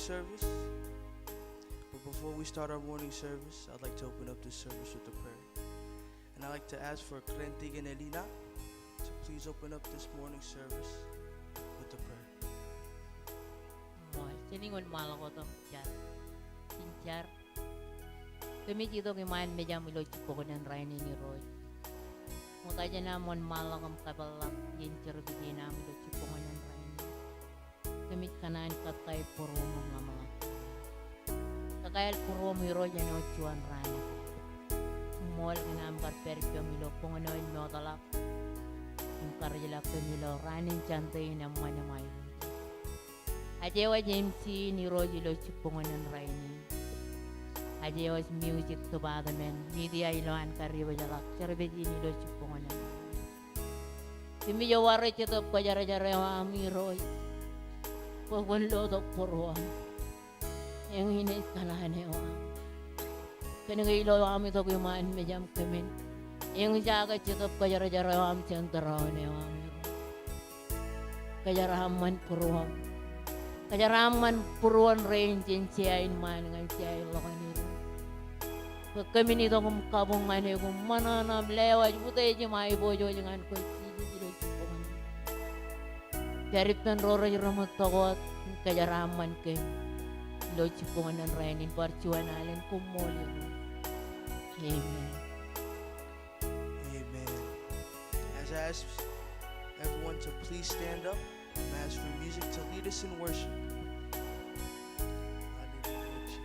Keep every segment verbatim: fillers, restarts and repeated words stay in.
service. But before we start our morning service, I'd like to open up this service with a prayer. And I'd like to ask for Grand Deacon Elina to please open up this morning service with a prayer. Ṃool, jen wōnṃaanḷọk wōt im jar. Jen jar. Kōmij itok iṃaan mejaṃ ilo jibboñōn in rainin Irooj. Ṃokta jān am wōnṃaanḷọk im kapeḷḷọk ien jerbal in am ilo jibboñōn in rainin. Kōmij kōṇaan kōttāik būruōṃ im ḷōmṇak. Kōkāāl būruōṃ Irooj āinwōt juon raan. Ṃool kōn am kar pād ippaṃ ilo boñōn eo in mootḷọk im karijḷọk kōm ilo raan in Sunday in eṃṃan im aiboojoj. Aje waj M C in Irooj ilo jibboñōn in rainin. Aje waj music department, media ilo an kar ibōjḷọk service in ilo jibboñōn in rainin. Kōmij wōr Jetōb Kwōjarjar eo aṃ Irooj. Bwe kwōn lotok būruōṃ. Eñin ej kōṇaan eo aṃ. Kōnke ilo am itok iṃaan mejaṃ kōmin. Eñjake Jetōb Kwōjarjar eo aṃ jān tūroon eo aṃ Irooj. Kōjeraaṃṃan būruōṃ. Kōjeraaṃṃan būruon rein jān jea in ṃaan ñan jea in ḷọk in Irooj. Bwe kōmin itok im kabuñ ñan eok im ṃōṇōṇō im lewōj utiej im aiboojoj ñan kwe Jisōs ilo jibboñōn in. Pād ippān ro rej reṃōttok wōt im kōjeraaṃṃan kōm ilo jibboñōn in rainin bar juon alen. Koṃṃool Irooj. Amen. Amen. As I ask everyone to please stand up, I'm ask for music to lead us in worship. Hallelujah, Jesus.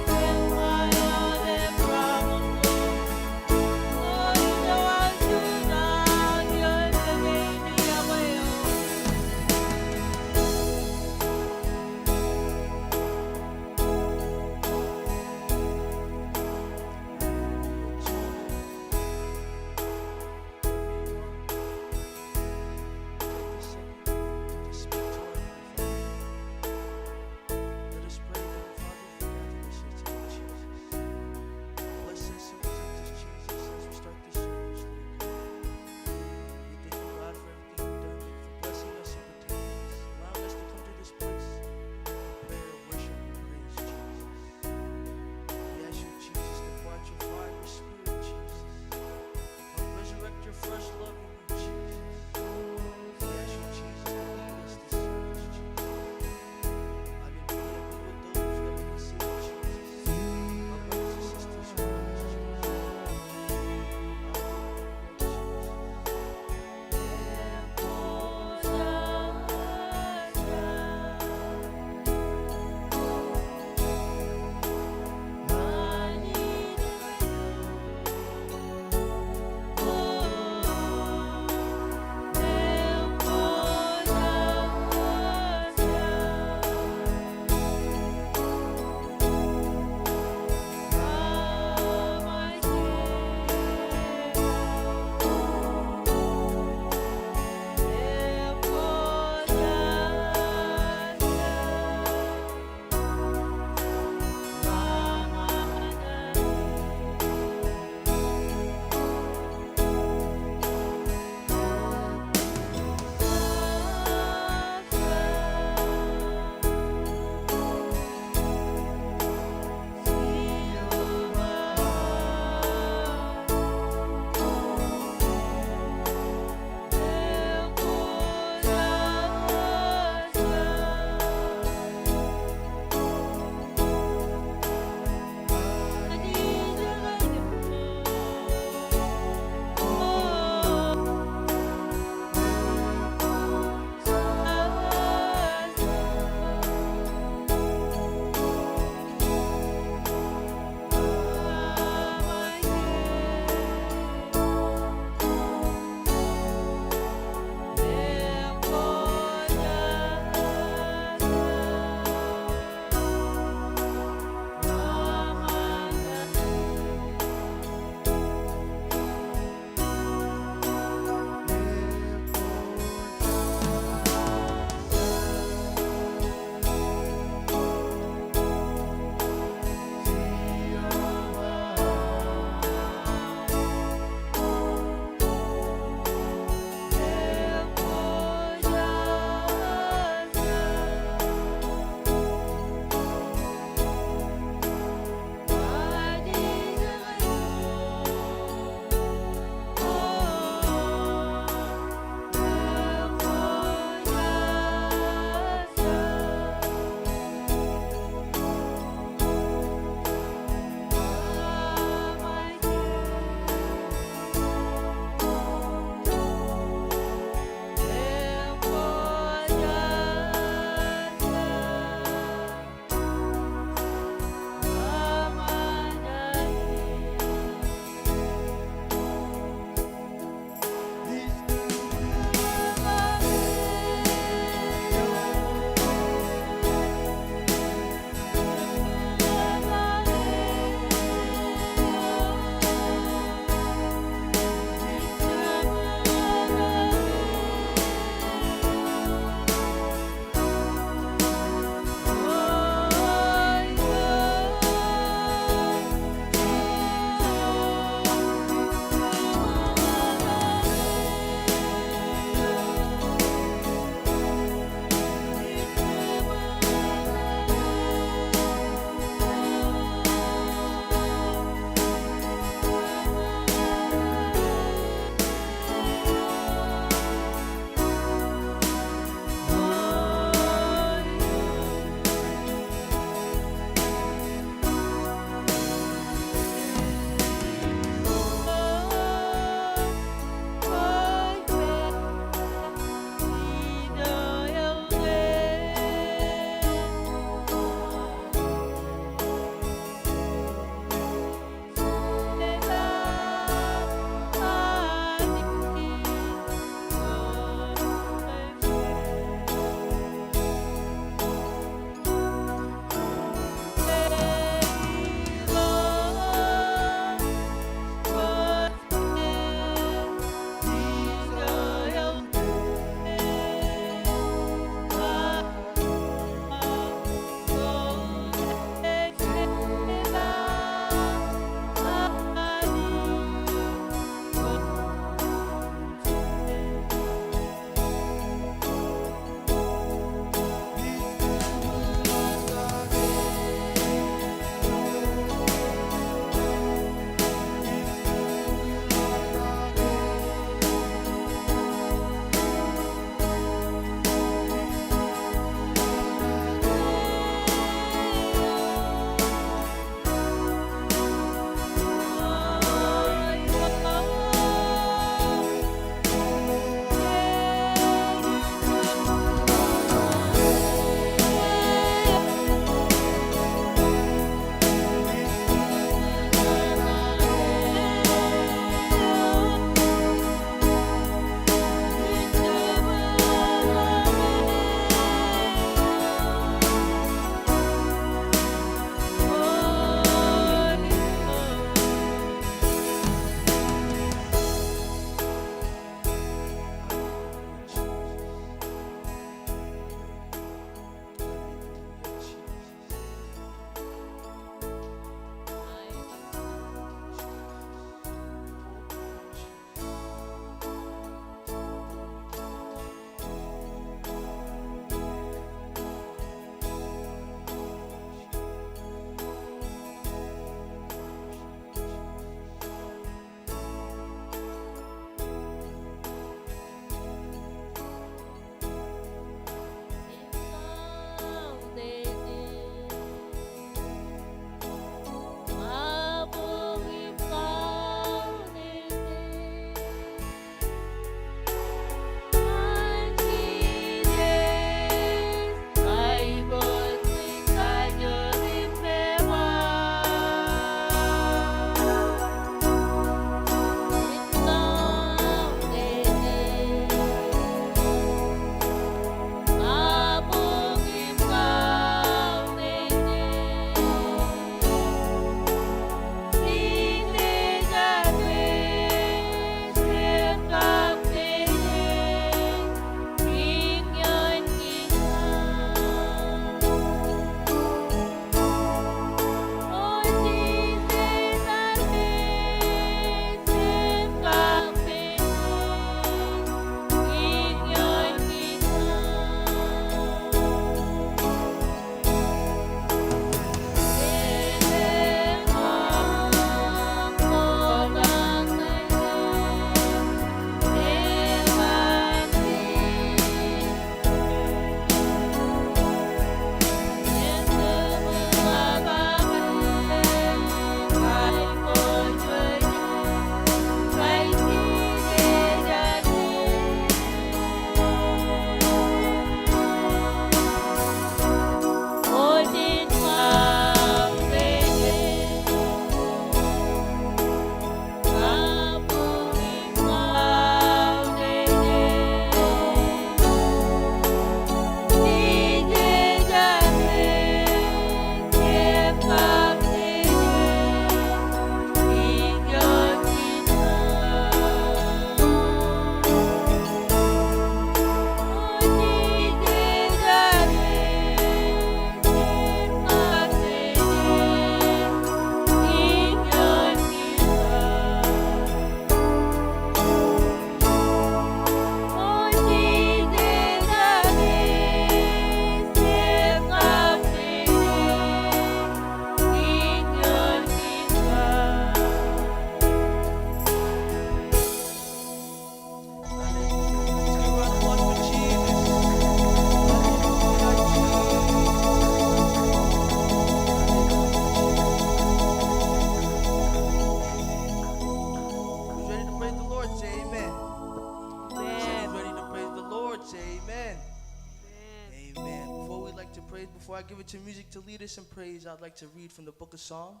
Before I give it to music to lead us in praise, I'd like to read from the book of Psalm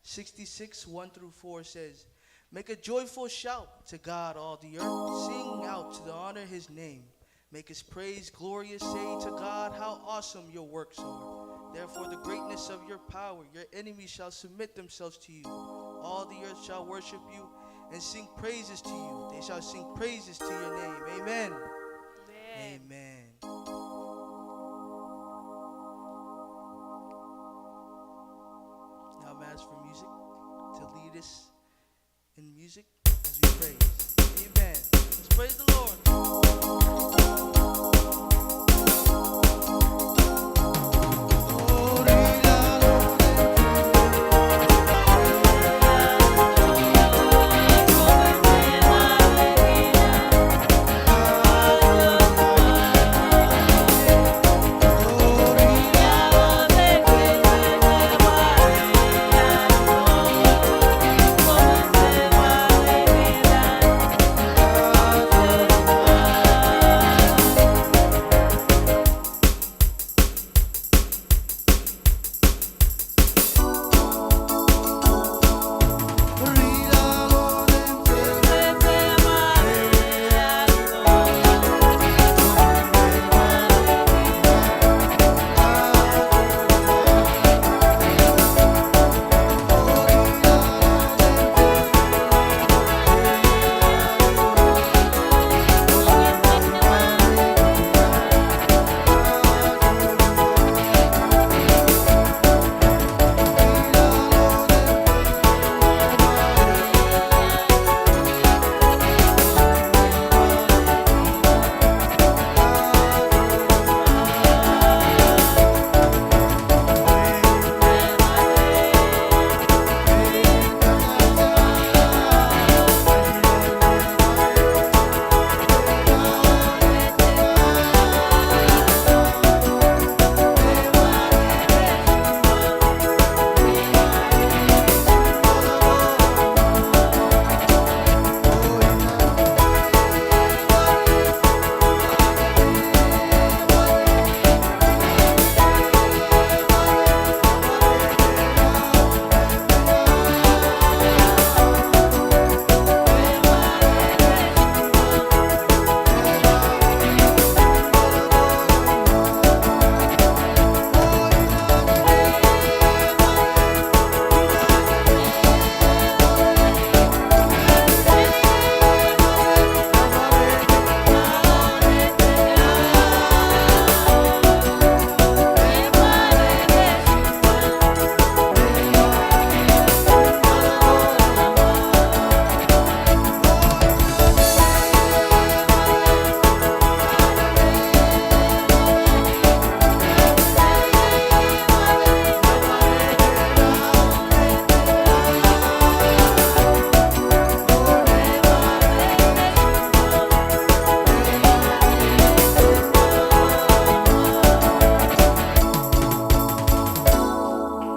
sixty-six, one through four says, "Make a joyful shout to God, all the earth. Sing out to the honor his name. Make his praise glorious. Say to God, 'How awesome your works are. Therefore, the greatness of your power, your enemies shall submit themselves to you. All the earth shall worship you and sing praises to you. They shall sing praises to your name.'" Amen. Amen. Amen. Now I'm asked for music to lead us in music as we praise. Amen. Let's praise the Lord.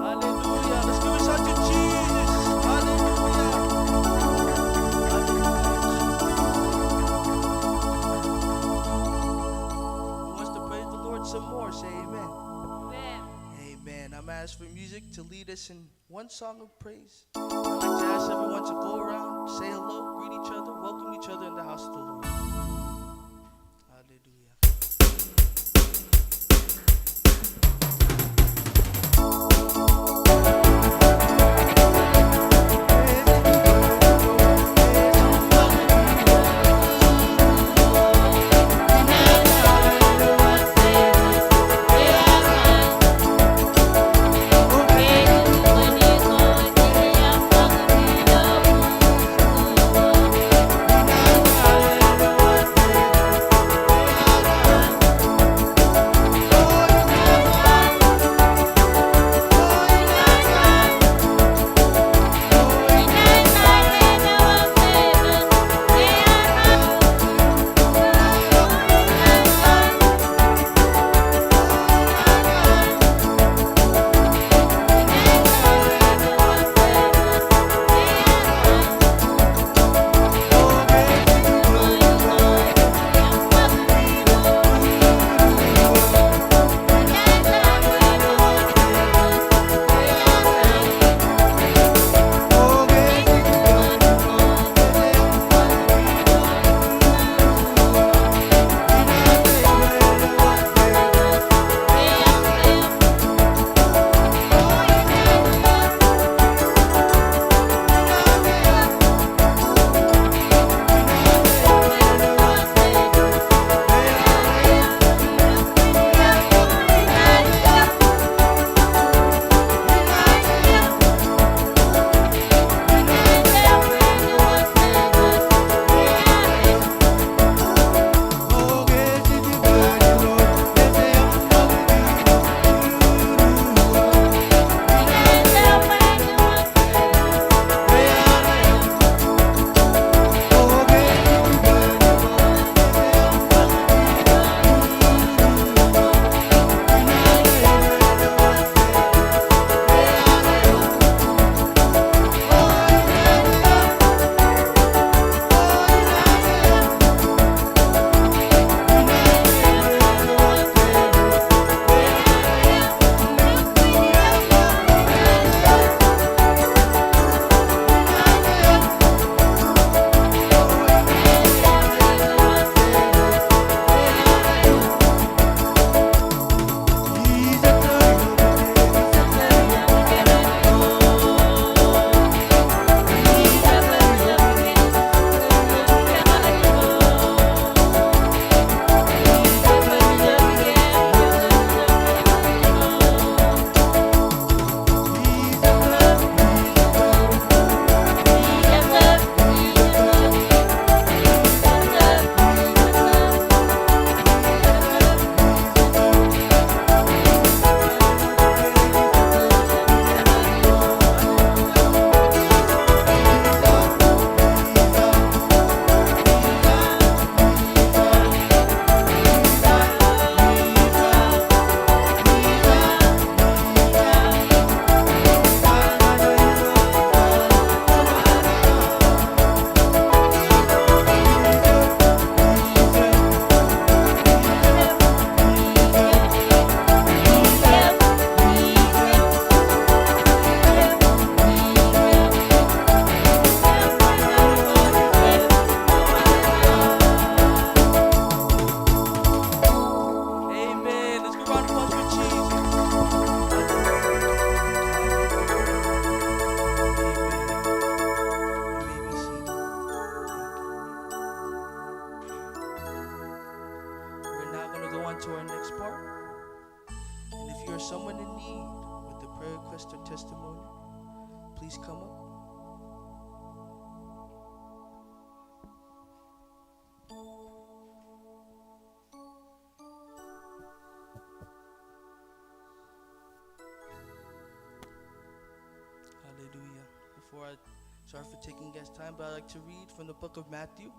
Hallelujah. Let's give a shout to Jesus. Hallelujah. Hallelujah. Who wants to praise the Lord some more? Say amen. Amen. Amen. I'm asked for music to lead us in one song of praise. I'd like to ask everyone to go around, say hello, greet each other, welcome each other in the house of the Lord. Hallelujah. If you're someone in need with a prayer request or testimony, please come up. Hallelujah. Before I start for taking guest time, but I'd like to read from the book of Matthew,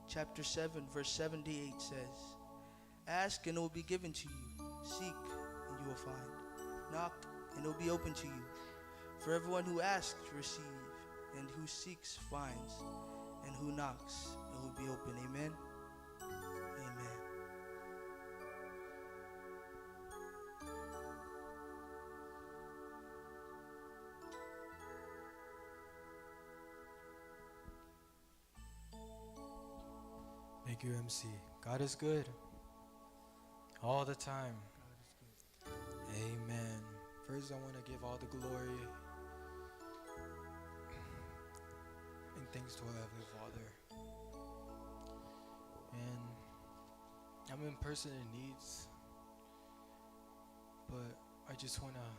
chapter seven, verse seven to eight says, "Ask and it will be given to you. Seek and you will find. Knock and it will be open to you. For everyone who asks receives, and who seeks finds, and who knocks it will be open." Amen. Amen. Thank you, M C. God is good. All the time. Amen. First, I want to give all the glory and thanks to our Heavenly Father. And I'm a person in needs, but I just want to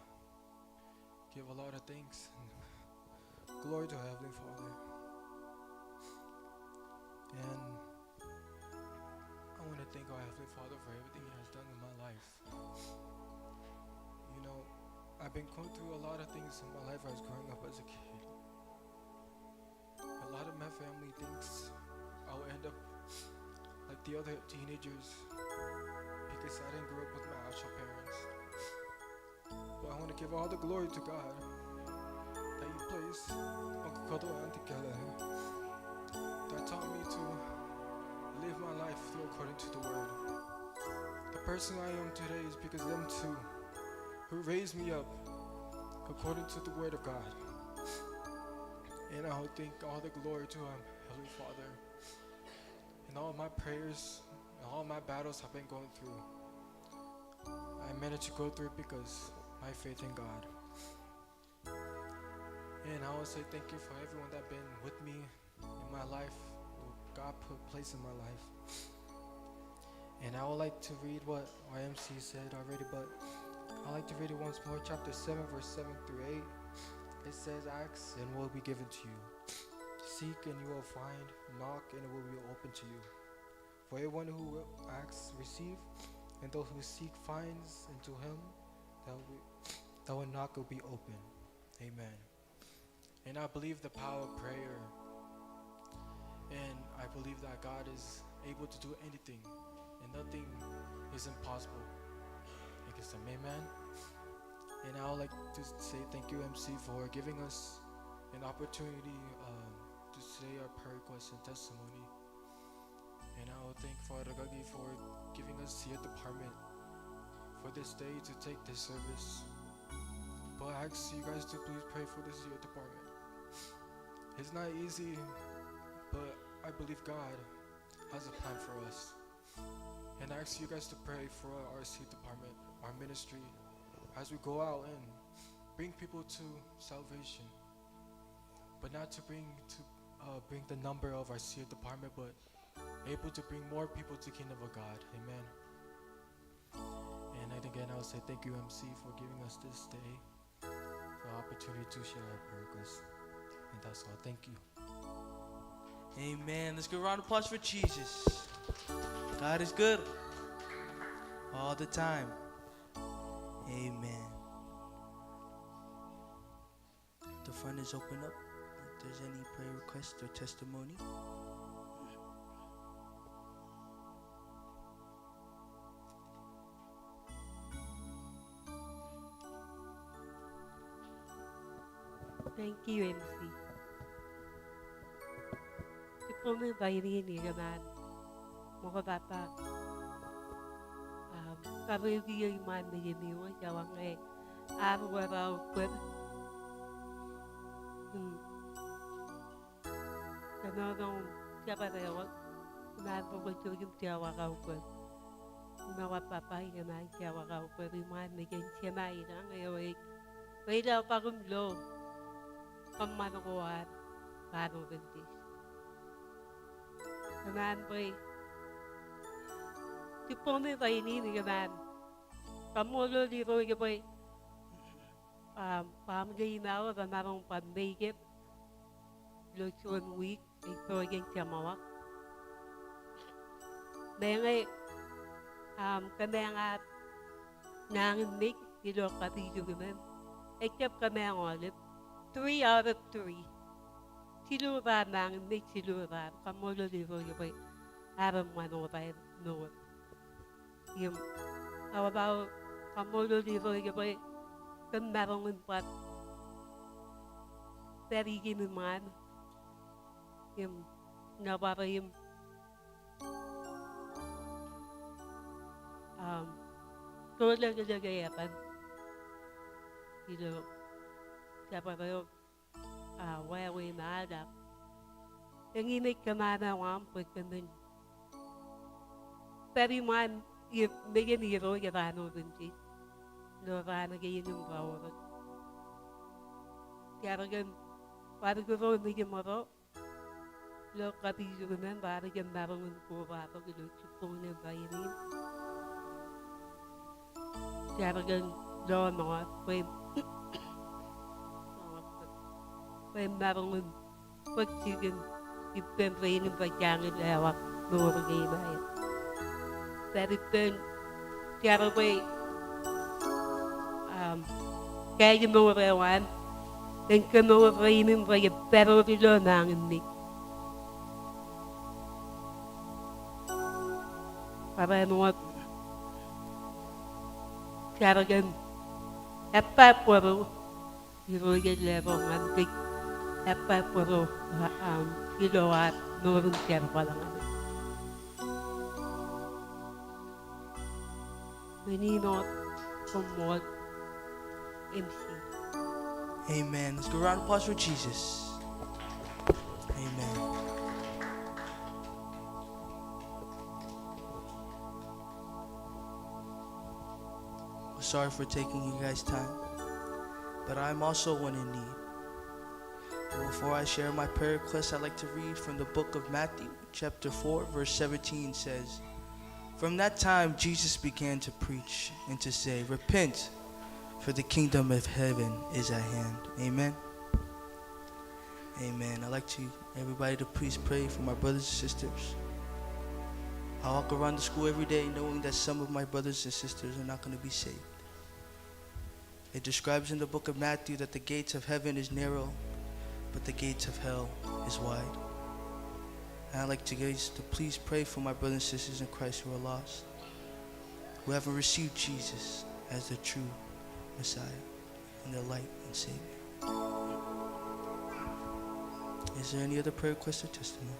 give a lot of thanks and glory to our Heavenly Father. And I want to thank our Heavenly Father for everything He has done in my life. You know, I've been going through a lot of things in my life as growing up as a kid. A lot of my family thinks I'll end up like the other teenagers because I didn't grow up with my actual parents. But I want to give all the glory to God that He placed Uncle Koto and together that taught me to live my life through according to the Word. The person I am today is because of them two who raised me up according to the Word of God. And I will thank all the glory to Him, Heavenly Father. In all my prayers and all my battles I've been going through, I managed to go through because my faith in God. And I want to say thank you for everyone that been with me in my life, who God put place in my life. And I would like to read what our M C said already, but I'd like to read it once more, chapter seven, verse seven through eight. It says, "Ask and it will be given to you. Seek and you will find. Knock and it will be open to you. For everyone who asks receive, and those who seek finds, and to him that will, that will knock will be open." Amen. And I believe the power of prayer. And I believe that God is able to do anything, and nothing is impossible. Make some amen. And I would like to say thank you, M C, for giving us an opportunity, um, to say our prayer request and testimony. And I will thank Father Gagi for giving us the youth department for this day to take this service. But I ask you guys to please pray for this youth department. It's not easy, but I believe God has a plan for us. And I ask you guys to pray for our youth department, our ministry, as we go out and bring people to salvation. But not to bring to, uh, bring the number of our youth department, but able to bring more people to kingdom of God. Amen. And again, I will say thank you, M C, for giving us this day, the opportunity to share our prayer requests. And that's all. Thank you. Amen. Let's give a round of applause for Jesus. God is good. All the time. Amen. The front is open up. If there's any prayer request or testimony. Thank you, M C. Jibboñōn bwe in kōṇaan ṃokta, um, kab ewi iṃaan mejaṃ eo, ejjeḷọk ñe ear wōt aō kwōj. Hmm. Kōnono im jabdewōt, kōṇaan bwe kwōj jouj im jeorḷọk aō kwōj. Im eḷap baba, ikōṇaan jeorḷọk aō kwōj iṃaan nejin Jemā ilañ eo ej wōj ilo ḷọk im lo kōṃṃan ko ad, Father Baptist. Kōṇaan bwe jibboñōn bwe in kōṇaan kaṃṃoolol Irooj bwe, um, family in aō rej maroñ bar make it ilo juon wiik ej pojak in jeṃḷọk. Meñe, um, kōmeañ ad nañinmej ilo kapijuknen, ejjab kōmeañ aolep. Three out of three. Jilu raar nañinmej, jilu raar. Kaṃṃoolol Irooj bwe ear eṃṃan wōt aer mour. Im, aolep aō kaṃṃoolol Irooj bwe kōm maroñ in bar pād ijin iṃaan im nōbar im, um, ro lōtlōt etan ilo jabdewōt eo a wāween ad ak eñin ej kōṃṃan eo aṃ bwe kōmin pād iṃaan im mejān Irooj raan otemjej ilo raan kein im raorōk. Jar kōn bar kūr ro mejaṃ ro ilo kapijuknen, bar jab maroñ in kobatok ilo jibboñ in rainin. Jar kōn lọmọọr bwe, bwe maroñ in bōk jikin ippān rein im rej jañin lewōj mour kein aer. Pād ippān jar bwe, um, kāāj mour eo an en kemour rein im rej pād wōt ilo nañinmej. Bar āinwōt jar kōn eppāpwōro. Irooj ej letok ñan kōj eppāpwōro, um, ilo ad mour im jerbal ñan e. Men in wōt koṃṃool M C. Amen. Let's give a round of applause for Jesus. Amen. Sorry for taking you guys' time, but I'm also one in need. Before I share my prayer request, I'd like to read from the book of Matthew, chapter four, verse seventeen says, "From that time, Jesus began to preach and to say, 'Repent, for the kingdom of heaven is at hand.'" Amen. Amen. I'd like to, everybody to please pray for my brothers and sisters. I walk around the school every day knowing that some of my brothers and sisters are not gonna be saved. It describes in the book of Matthew that the gates of heaven is narrow, but the gates of hell is wide. And I'd like you guys to please pray for my brothers and sisters in Christ who are lost, who haven't received Jesus as the true Messiah and their light and Savior. Is there any other prayer request or testimony?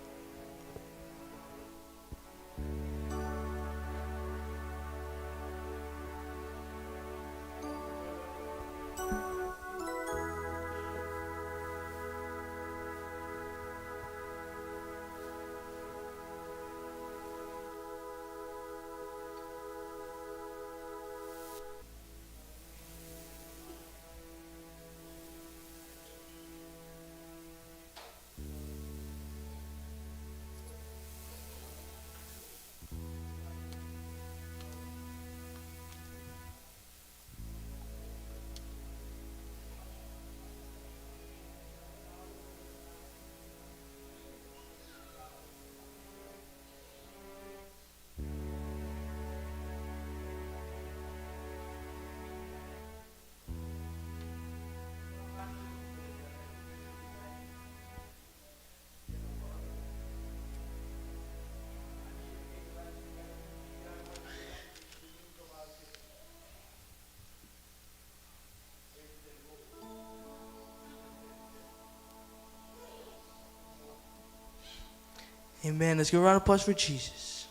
Amen. Let's give a round of applause for Jesus.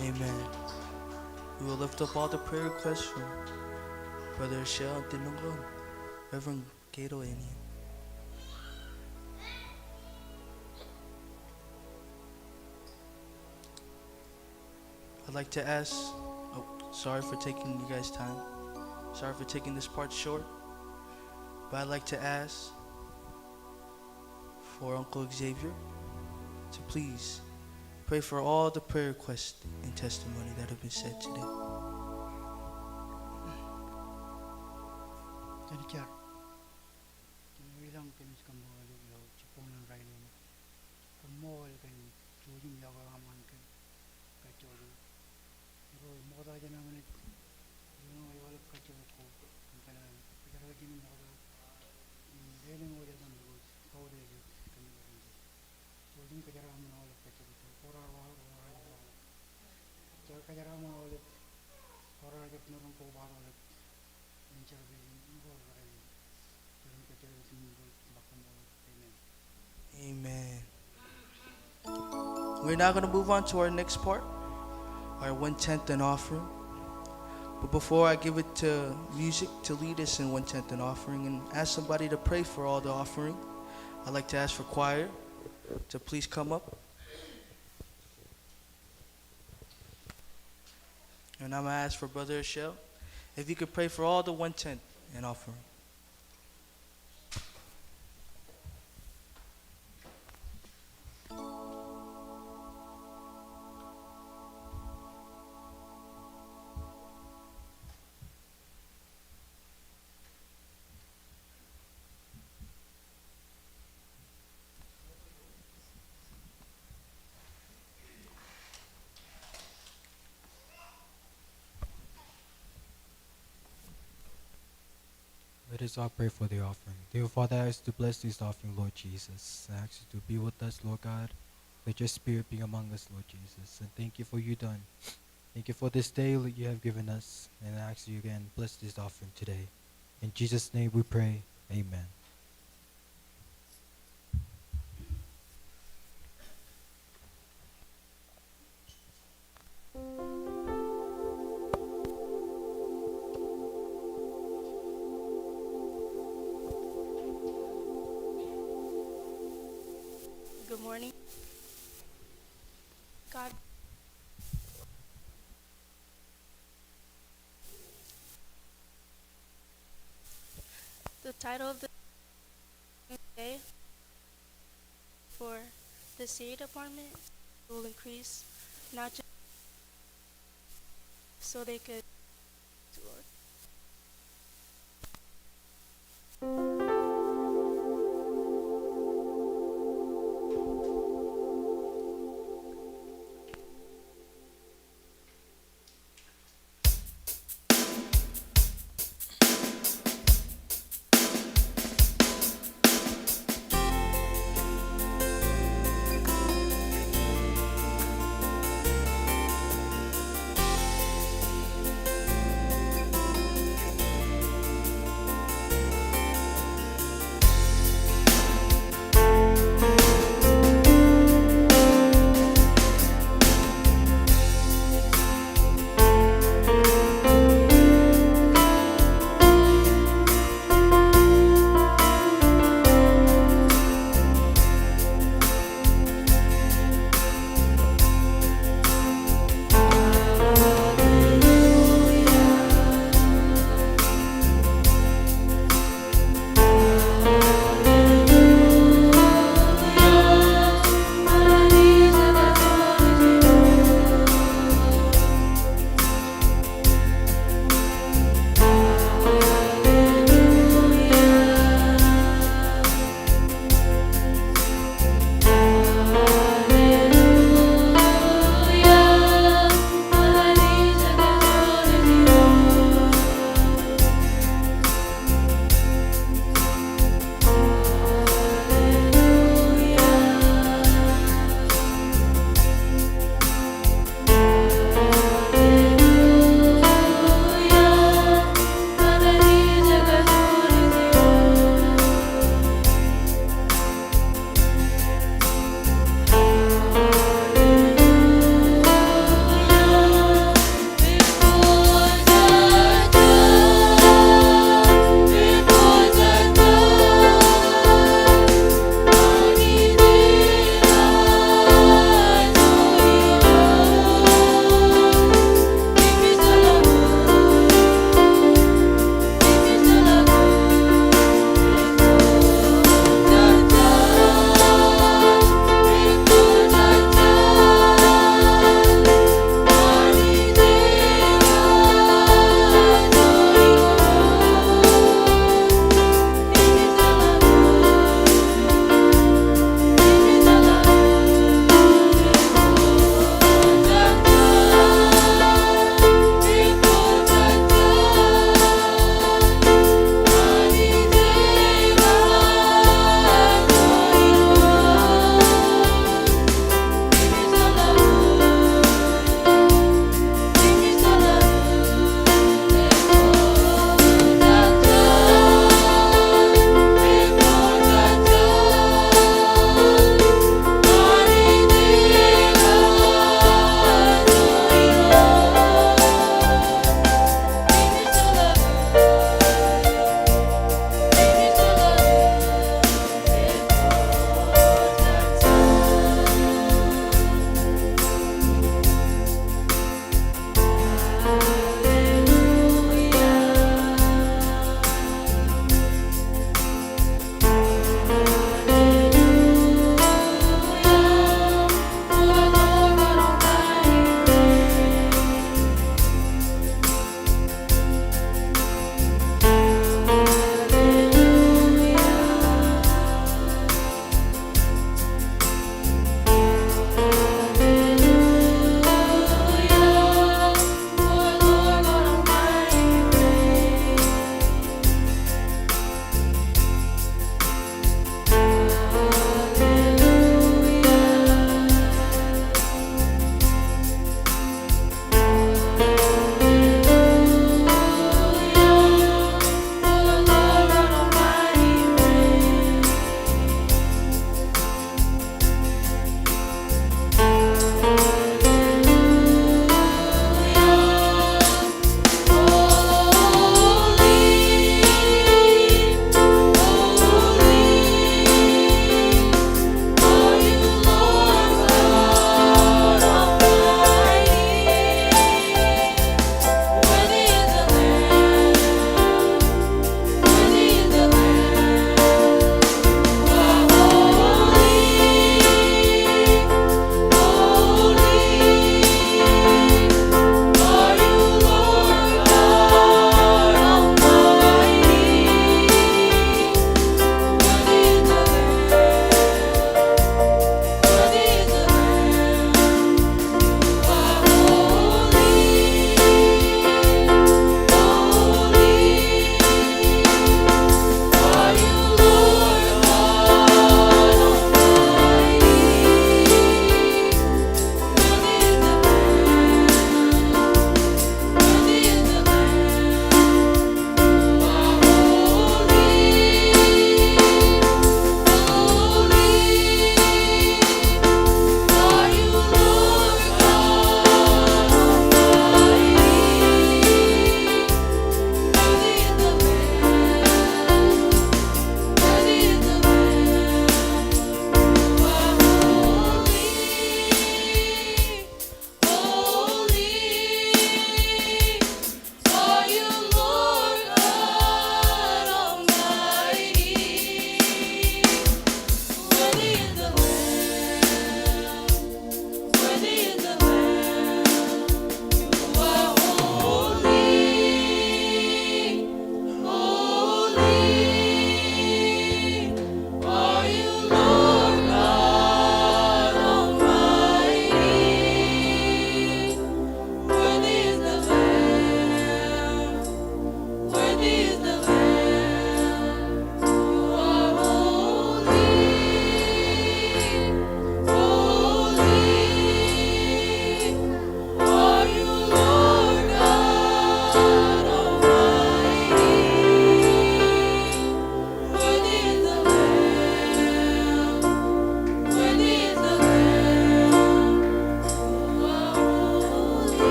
Amen. We will lift up all the prayer requests from Brother Shell and Tinungron, Reverend Kato Anian. I'd like to ask, oh, sorry for taking you guys' time. Sorry for taking this part short. But I'd like to ask for Uncle Xavier to please Pray for all the prayer requests and testimony that have been said today. Jen jar. Jen ilañ kōmij kaṃṃoolol eok ilo jibboñ in rainin. Kaṃṃoolol kōn jouj im yokwe eo aṃ ñan kōm kajjojo. Irooj ṃokta jān aṃ naaj lelōñ aolep kajjitōk ko im kōṇaan kōjeraṃṃan ṃokta im lelōñ wōj etan Irooj kautiej eok kōn ṃōttan Irooj. Jouj im kōjeraṃṃan aolep kajjitōk ko, kōrā ro aolep, kōrā ro aolep. Jar kōjeraṃṃan aolep, kōrā ro jab maroñ kobatok aolep. Amen. We're now going to move on to our next part, our one tenth and offering. But before I give it to music to lead us in one tenth and offering and ask somebody to pray for all the offering, I'd like to ask for choir to please come up. And I'm gonna ask for Brother Ashel, if you could pray for all the one tenth and offering. Let us all pray for the offering. Dear Father, I ask you to bless this offering, Lord Jesus. I ask you to be with us, Lord God. Let your spirit be among us, Lord Jesus. And thank you for you done. Thank you for this day that you have given us. And I ask you again, bless this offering today. In Jesus' name we pray. Amen. Good morning. God. The title of the day for the city department will increase, not just so they could, Lord.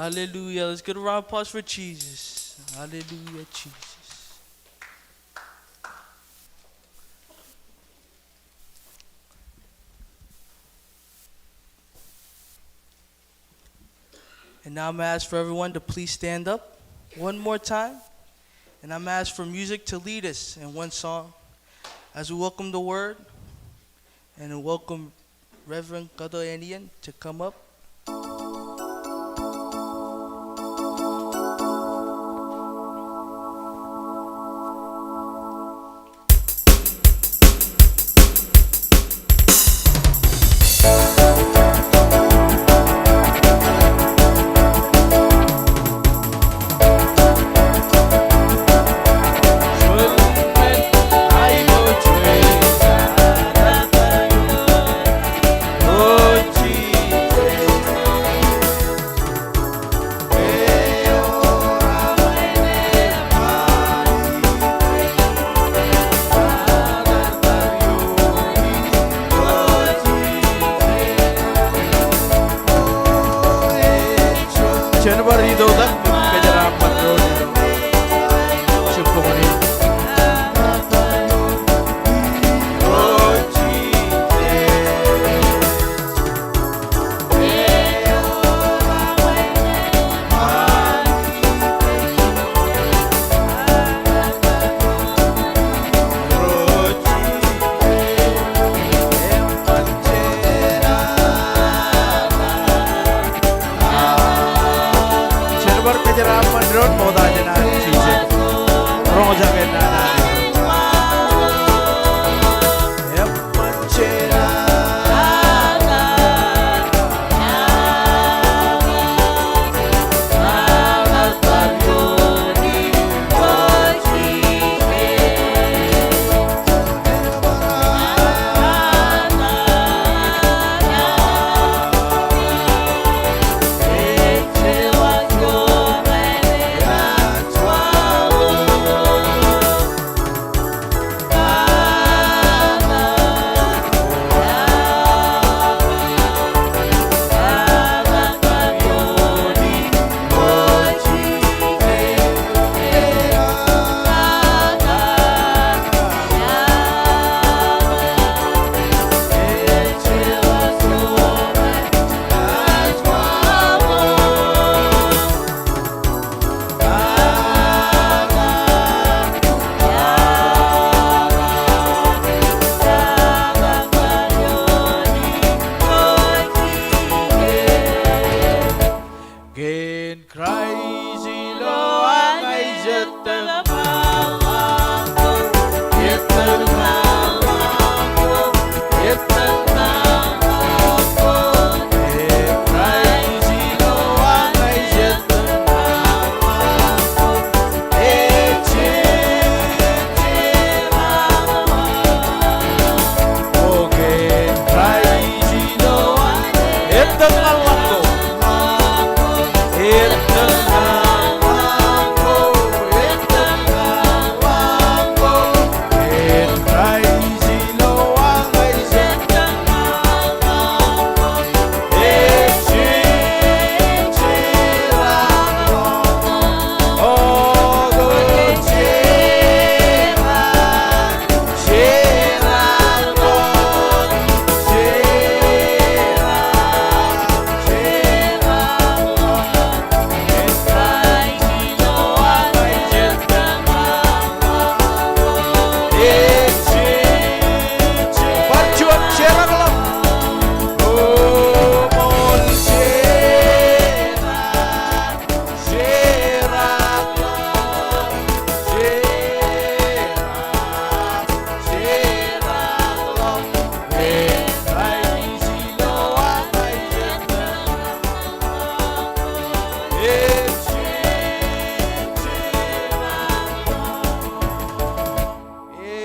Hallelujah. Let's get a round of applause for Jesus. Hallelujah, Jesus. And now I'm gonna ask for everyone to please stand up one more time. And I'm gonna ask for music to lead us in one song as we welcome the word and welcome Reverend Kato Anian to come up. Jen bar itoitak im kōjeraaṃṃan doon ilo jibboñ in. Jen bar kōjeraaṃṃan doon ṃokta jān an Jisōs. Roñjake naan an. Kōn Kraist ilo aṃ ij ettōñ.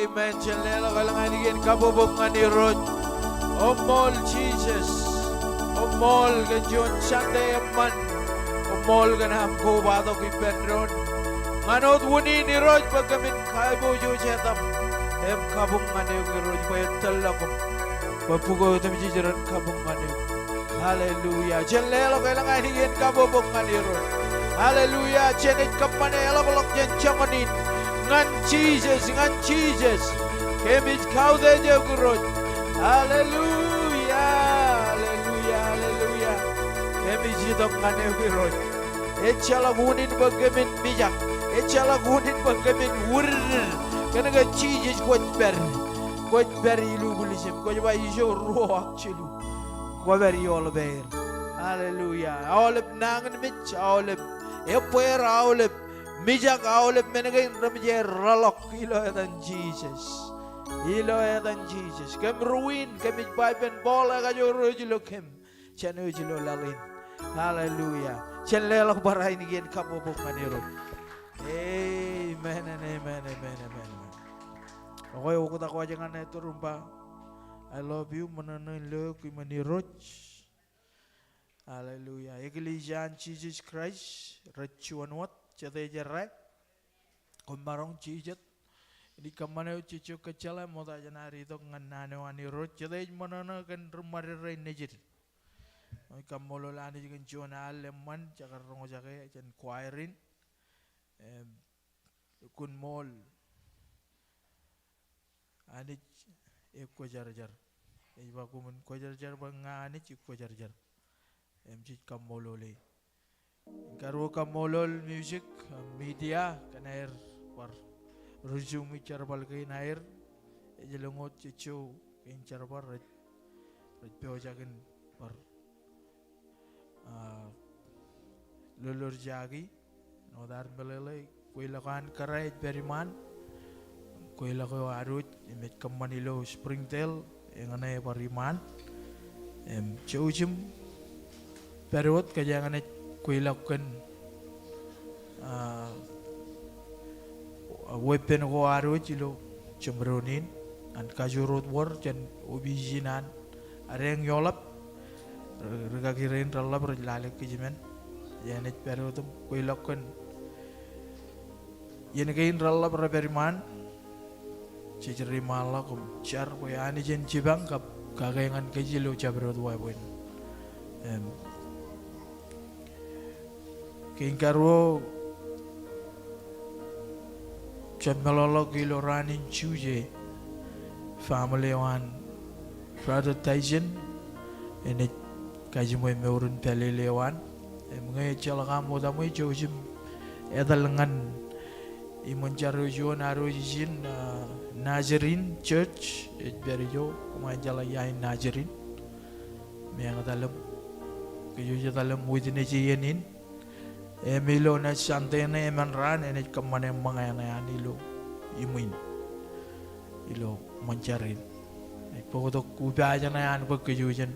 Amen. Jen leḷọk elōñ ālikin kabbokbok ñan Irooj. Eṃṃool Jisōs. Eṃṃool kōn juon Sunday eṃṃan. Eṃṃool kōn aṃ kobatok ippān doon ñan wōt unin Irooj bwe kōmin kaiboojoj etaṃ im kabuñ ñan eok Irooj bwe ettōr ḷọk im bwe bukwe otemjej ren kabuñ ñan eok. Hallelujah. Jen leḷọk elōñ ainikien kabbokbok ñan Irooj. Hallelujah. Jen ej kōṃṃane eḷapḷọk jān jọṃọd in. Ñan Jisōs, ñan Jisōs. Kōmij kautiej eok Irooj. Hallelujah. Hallelujah. Hallelujah. Kōmij itok ñan eok Irooj. Ejjeḷọk unin bwe kōmin mijak. Ejjeḷọk unin bwe kōmin wūrūd. Kōnke Jisōs kwōj pād. Kwōj pād ilubwiljim. Kwōj ba ijo ruo ak jilu. Kwō pād ioḷap aer. Hallelujah. Aolep nañinmej, aolep ebbeer, aolep mijak, aolep men kein rej jeḷọk ilo etan Jisōs. Ilo etan Jisōs. Kōm ruo in, kōmij ba ippān Paul ekajoor wōj ilo kōm jān wōj ilo laḷ in. Hallelujah. Jen leḷọk bar ainikien kabbokbok ñan Irooj. Amen and amen, amen, amen, amen. Okay, oktak wōj ñan e turuṃ ba, I love you, ṃōṇōṇō in lo eok iṃōn Irooj. Hallelujah. Eklejia an Jisōs Kraist rej juon wōt, jete jerā. Koṃ maroñ jijet. Inaaj kōṃṃane wōt jejjo kōjjeḷā ṃokta jān ad itok ñan naan eo an Irooj. Jete ej ṃōṇōṇō kōn ri ṃaded rein nejid. Ij kaṃṃoolol Anij kōn juon al eṃṃan, jekar roñjake jān choir in. Im, lukkuun ṃool. Anij ekwōjarjar. Ej ba koṃwin kwōjarjar bwe ña Anij ekwōjarjar. Im jej kaṃṃoolole. Karuo kaṃṃoolol music, uh, media, kōn aer bar resume jerbal kein aer. Ej lōñ wōt jejjo kein jerbal rej, rej pojak in bar, uh, lolorjaki. Āinwōt ad meḷeḷe, kweilọk eo an kōrā ej pād iṃaan. Kweilọk eo ad wōj im ej kōṃṃan ilo Springdale, eñṇe ej bar iṃaan. Im jouj im pād wōt kōjeañ naaj kweilọk kōn, ah, weeppān ko ad wōj ilo jeṃdoon in, an kajoor wōt wōr jān opiij in an adeañ ioḷap. Ri-, rikaki rein reḷḷap rej lale kijemān. Enaaj pād wōt im kweilọk kōn iien kein reḷḷap rej pād iṃaan. Jej reiṃaanḷọk im jar bwe Anij en jipañ kab kake ñan kōj ilo jabdewōt wāween. Im, kein karuo, jab meḷọkḷọk ilo raan in Juje, family eo an Brother Tyson enaaj kajiṃwe mour in pālele eo an. Im ñe ejjeḷọk aṃ utaṃwe, jouj im etal ñan iṃōn jar eo juon ad wōj ijin, ah, Nazarene Church ej pād ijo, koṃ jeḷā ia in Nazarene. Im eañ etal im, kōj wōj etal im witness iien in. Im ilo ṇa Sunday ṇe emān raan enaaj kōṃṃane ṃōñā ṇe an ilo iṃwin ilo ṃōn jar in. Ej bōktok upaaj ṇe an bwe kōj wōj jen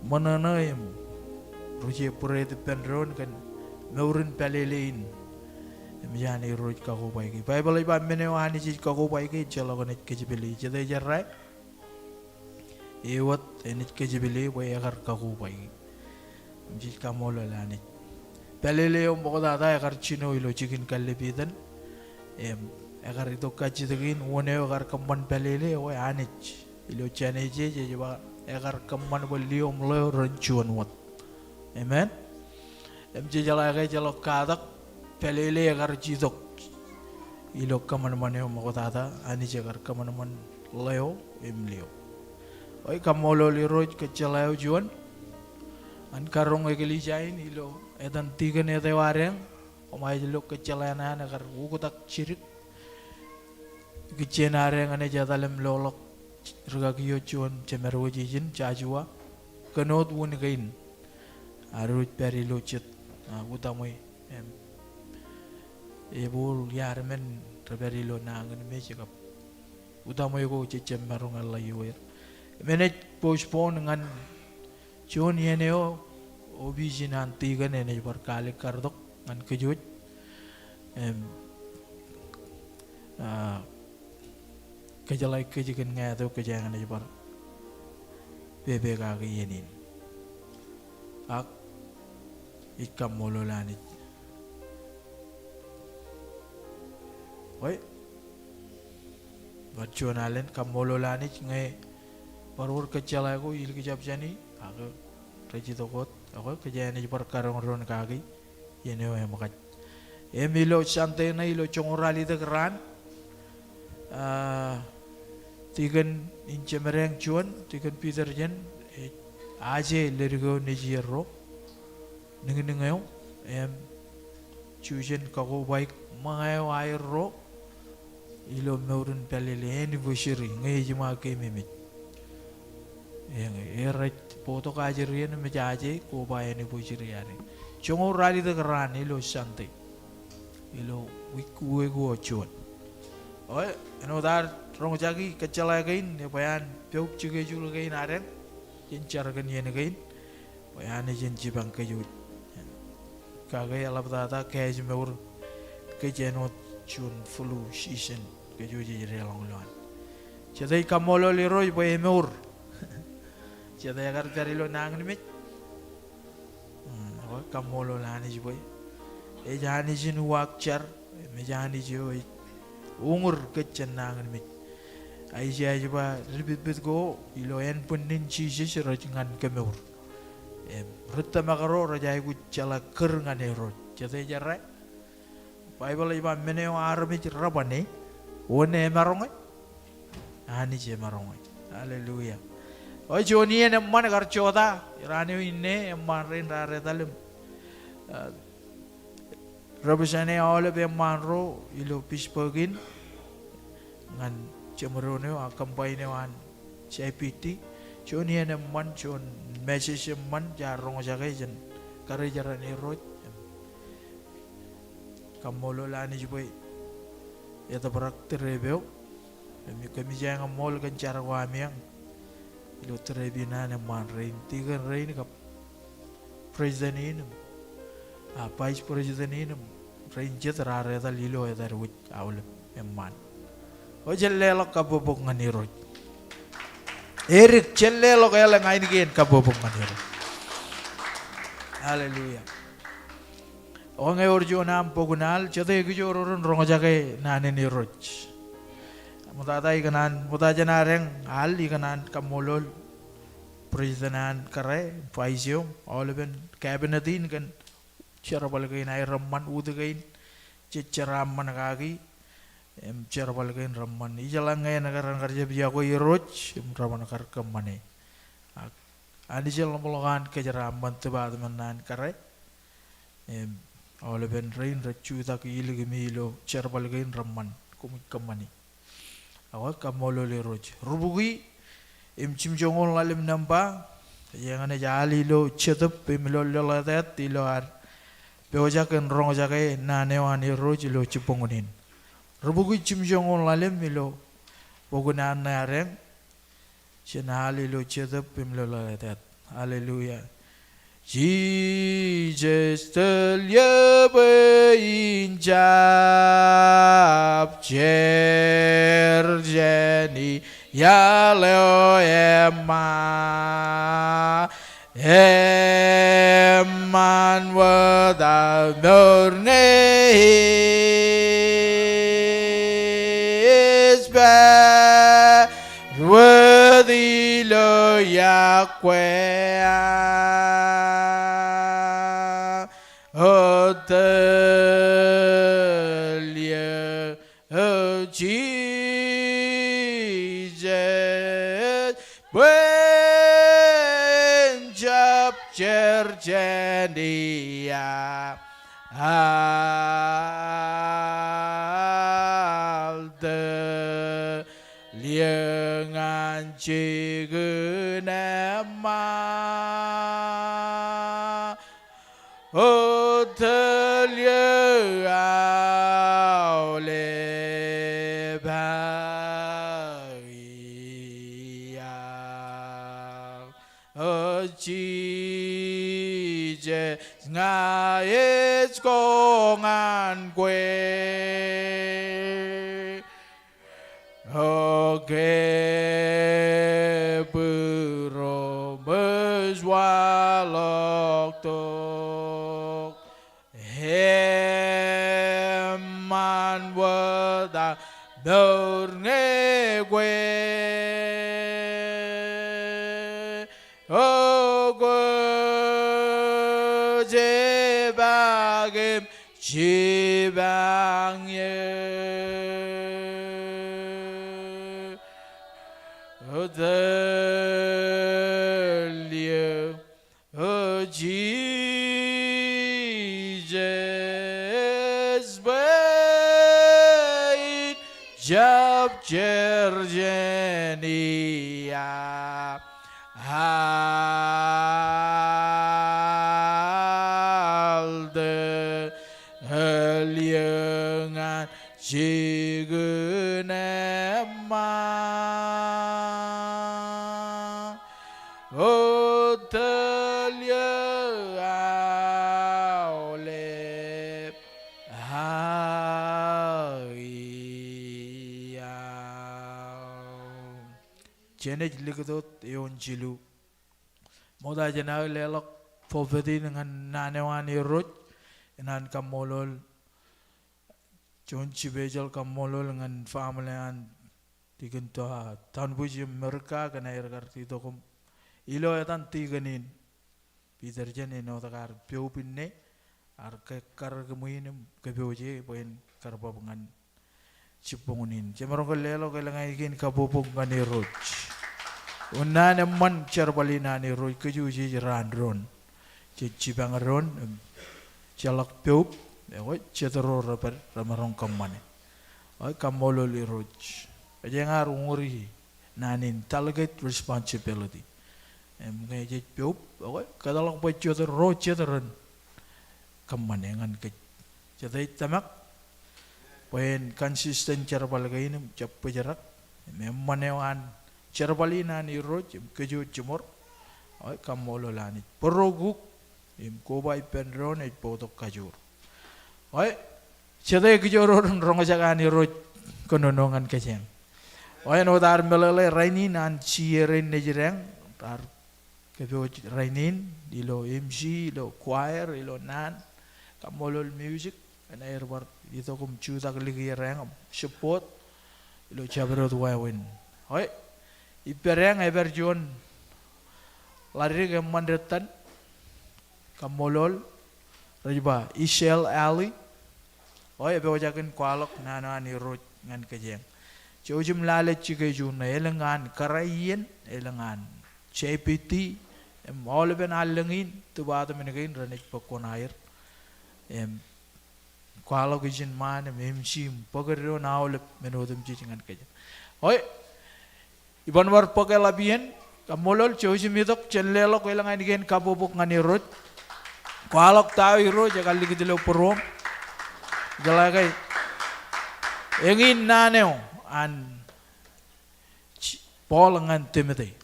ṃōṇōṇō im ruje būreet ippān doon kōn mour in pālele in. Im ej an Irooj kakobaiki. Baibōḷ ej ba men eo Anij ej kakobaiki ejjeḷọk enaaj kōjepele. Jete jerā? Ewōt enaaj kōjepele bwe ekar kakobaiki. Im jej kaṃṃoolol Anij. Pālele eo ṃoktata ekar jino ilo jikin kallib iten. Im, ekar itok kajjitōk in wōn eo ekar kōṃṃan pālele, ekwe Anij. Ilo Jenesis ej ba ekar kōṃṃan bwe liom ḷeo ren juon wōt. Amen. Im jejeḷā ke ejjeḷọk katak, pālele ekar jitok ilo kōṃanṃan eo ṃoktata, Anij ekar kōṃanṃan ḷeo im liom. Eo, kaṃṃoolol Irooj kōjjeḷā eo juon. An karoñ eklejia in ilo etan tikōn eo adeañ, koṃij lo kōjjeḷā ṇe an ekar uktak jidik. Ikijjien adeañ enaaj etal im loḷọk rikaki eo juon jemed wōj ijin, Joshua. Kōn wōt wūn kein ad wōj pād ilo jet, ah, utaṃwe, im, ebooḷ iar men rej pād ilo nañinmej kab utaṃwe ko jejjab maroñ eḷḷā ioer. Im enaaj postpone ñan juon iien eo opiij in an tikōn enaaj bar kaalikkar tok ñan kōj wōj. Im, ah, kōjeḷā kōj kōn ñāāt eo kōjeañ naaj bar pepe kaki iien in. Ak ij kaṃṃoolol Anij. Eo, bar juon alen kaṃṃoolol Anij ñe bar wōr kōjjeḷā ko ilikjab jāni, ak rej itok wōt, ekwe, kōjeañ naaj bar karoñ doon kaki iien eo eṃōkaj. Im ilo Sunday ṇe ilo joñoul ralitōk raan, ah, tikōn in jemedeañ juon, tikōn Peter Jen, ej aje ledik eo nejierro niñniñ eo, im jujen kakobaik ṃōñā eo aerro ilo mour in pālele, anniversary, ñe ejiṃa keememej. Eñe, e rej bōktok ajri eṇ im ej aje koba anniversary ad. Joñoul ralitōk raan ilo Sunday, ilo wiik, wiik eo juon. Ekwe, āinwōt ad roñjaki kōjjeḷā kein, ebwe an poub schedule kein adeañ jān jar kōn iien kein. Bwe Anij en jipañ kōj wōj. Kake eḷaptata kaājmour kōj āinwōt juon flu season kōj wōj ej deḷọñ ilowaan. Jete ej kaṃṃoolol Irooj bwe emour? Jete ekar pād ilo nañinmej? Hmm, ekwe kaṃṃoolol Anij bwe ej Anij in uwaak jar, im ej Anij eo ej uñūr kōj jān nañinmej. Aiseia ej ba, dipitpit ko ilo ānbwinnin Jisōs rej ñan kōmour. Im ri tōmak ro rej aikuj jeḷā kūr ñan Irooj. Jete ej errā? Baibōḷ ej ba men eo armej rej bane wōn emaroñe? Anij emaroñe. Hallelujah. O juon iien eṃṃan kar jota, raan eo inne eṃṃaan rein raar etal im, ah, represent e aolep eṃṃaan ro ilo Pittsburgh in ñan jeṃdoon eo, a, combine eo an C I P D. Juon iien eṃṃan, juon message eṃṃan jaar roñjake jān karijeran Irooj. Kaṃṃoolol Anij bwe etōprak trip eo. Im kōmij eñṃool kōn jar ko ami eñ ilo trip in an eṃṃaan rein, tikōn rein kab president in im, a, vice president in im rein jet raar etal ilo etaer wōj aolep eṃṃaan. O jen leḷọk kabbokbok ñan Irooj. Edik, jen leḷọk elōñ ainikien kabbokbok ñan Irooj. Hallelujah. Ekwe ñe ewōr juon aṃ bok in al, jete ekijoor ren roñjake naan in Irooj? Ṃoktata ikōṇaan, ṃokta jān adeañ al, ikōṇaan kaṃṃoolol president an kōrā, vice eo, aolepen cabinet in kōn jerbal kein aer eṃṃan, ut kein jej jeraaṃṃan kaki, im jerbal kein reṃṃan. Ijeḷā ñe en kar, en kar jab yokwe Irooj, im reban kar kōṃṃane. Ak Anij en ḷapḷọk an kōjeraaṃṃan department ṇe an kōrā. Im aolepen rein rej jutak ilikin ilo jerbal kein reṃṃan, koṃij kōṃṃani. Ak kaṃṃoolol Irooj. Rubukwi im jimjoñoul ḷalem nōṃba, eñin ej al ilo Jetōb im ilo Lolotāt ilo ad pojak in roñjake naan eo an Irooj ilo jibboñōn in. Rubukwi jimjoñoul ḷalem ilo bok in Anne adeañ, jen al ilo Jetōb im Lolotāt. Hallelujah. Jisōs tōl eō bwe in jab jer jān iaḷ eo eṃṃan. Eṃṃan wōt aō mour ñe ej pād wōt ilo iọkwe aō. O tōl eō, O Jisōs, bwe en jab jer jān iaḷ. Tōl eō ñan jikin eṃṃan. O tōl eō aolep aō iaḷ. O Jisōs, ña ej ko ñan kwe. O ke būroṃōj waḷọktok, eṃṃan wōt aō mour ñe kwe. O kwe Epañ eō, tōl eō, O Jisōs, bwe in jab jar jān ia. Al tōl eō ñan jikin eṃṃan. O tōl eō aolep aiaḷ. Jen ej likūt wōt eoon jilu. Ṃokta jān aō leḷọk forfeit in ñan naan eo an Irooj, ikōṇaan kaṃṃoolol juon special kaṃṃoolol ñan family an Deacon Town Bwij im Merika kōn aer kar itok im ilo etan deacon in. Peter jān āinwōt kar peop inne, ear ke-, kar kōṃṃan im kōpooje bwe en kar bōk ñan jibboñōn in. Jemaroñ ke leḷọk elōñ ainikiin kabbokbok ñan Irooj. Unin an eṃṃan jerbal in an Irooj kōj jej raan doon. Jej jipañ doon im jeḷak peop, ekwe jet ro rej pād remaroñ kōṃṃane. Ekwe kaṃṃoolol Irooj. Ej eñin uñūri naan in delegate responsibility. Im ñe jej peop, ekwe kōtḷọk bwe jet ro jet ren kōṃṃane ñan kōj. Jete ej tōmak bwe en consistent jerbal kein im jab bōjrak im eṃṃan eo an jerbal in an Irooj im kōj jiṃor. Ekwe kaṃṃoolol Anij. Bōro kuk im koba ippān doon ej bōktok kajoor. Ekwe jete kijoor ro ren roñjake an Irooj kōnono ñan kōj eñ. Ekwe āinwōt ad meḷeḷe rainin an C R in nejid eñ, raar kōpooj rainin, ilo M C, ilo choir, ilo naan, kaṃṃoolol music, kōn aer bar itok im jutak likier eñ im support ilo jabdewōt wāween. Ekwe, ippād eñ, epād juon ḷadik eṃṃan dettan, kaṃṃoolol, rej ba Ishel Ali. Ekwe epojak in kwaḷọk naan eo an Irooj ñan kōj eñ. Jouj im lale jikier juon ṇe, elōñ an kōrā iien, elōñ an J P T, im aolepen allōñ in, department kein renaaj bōk kuṇaer. Im kwaḷọk ijin ṃaan im M C im bōk doon aolep men otemjej ñan kōj. Ekwe, iban bar bōk eḷap iien, kaṃṃoolol, jouj im itok, jen leḷọk elōñ ainikiin kabbokbok ñan Irooj. Kwaḷọk ta eo Irooj ekar likūt ilo būruōṃ. Jeḷā ke eñin naan eo an Paul ñan Timote.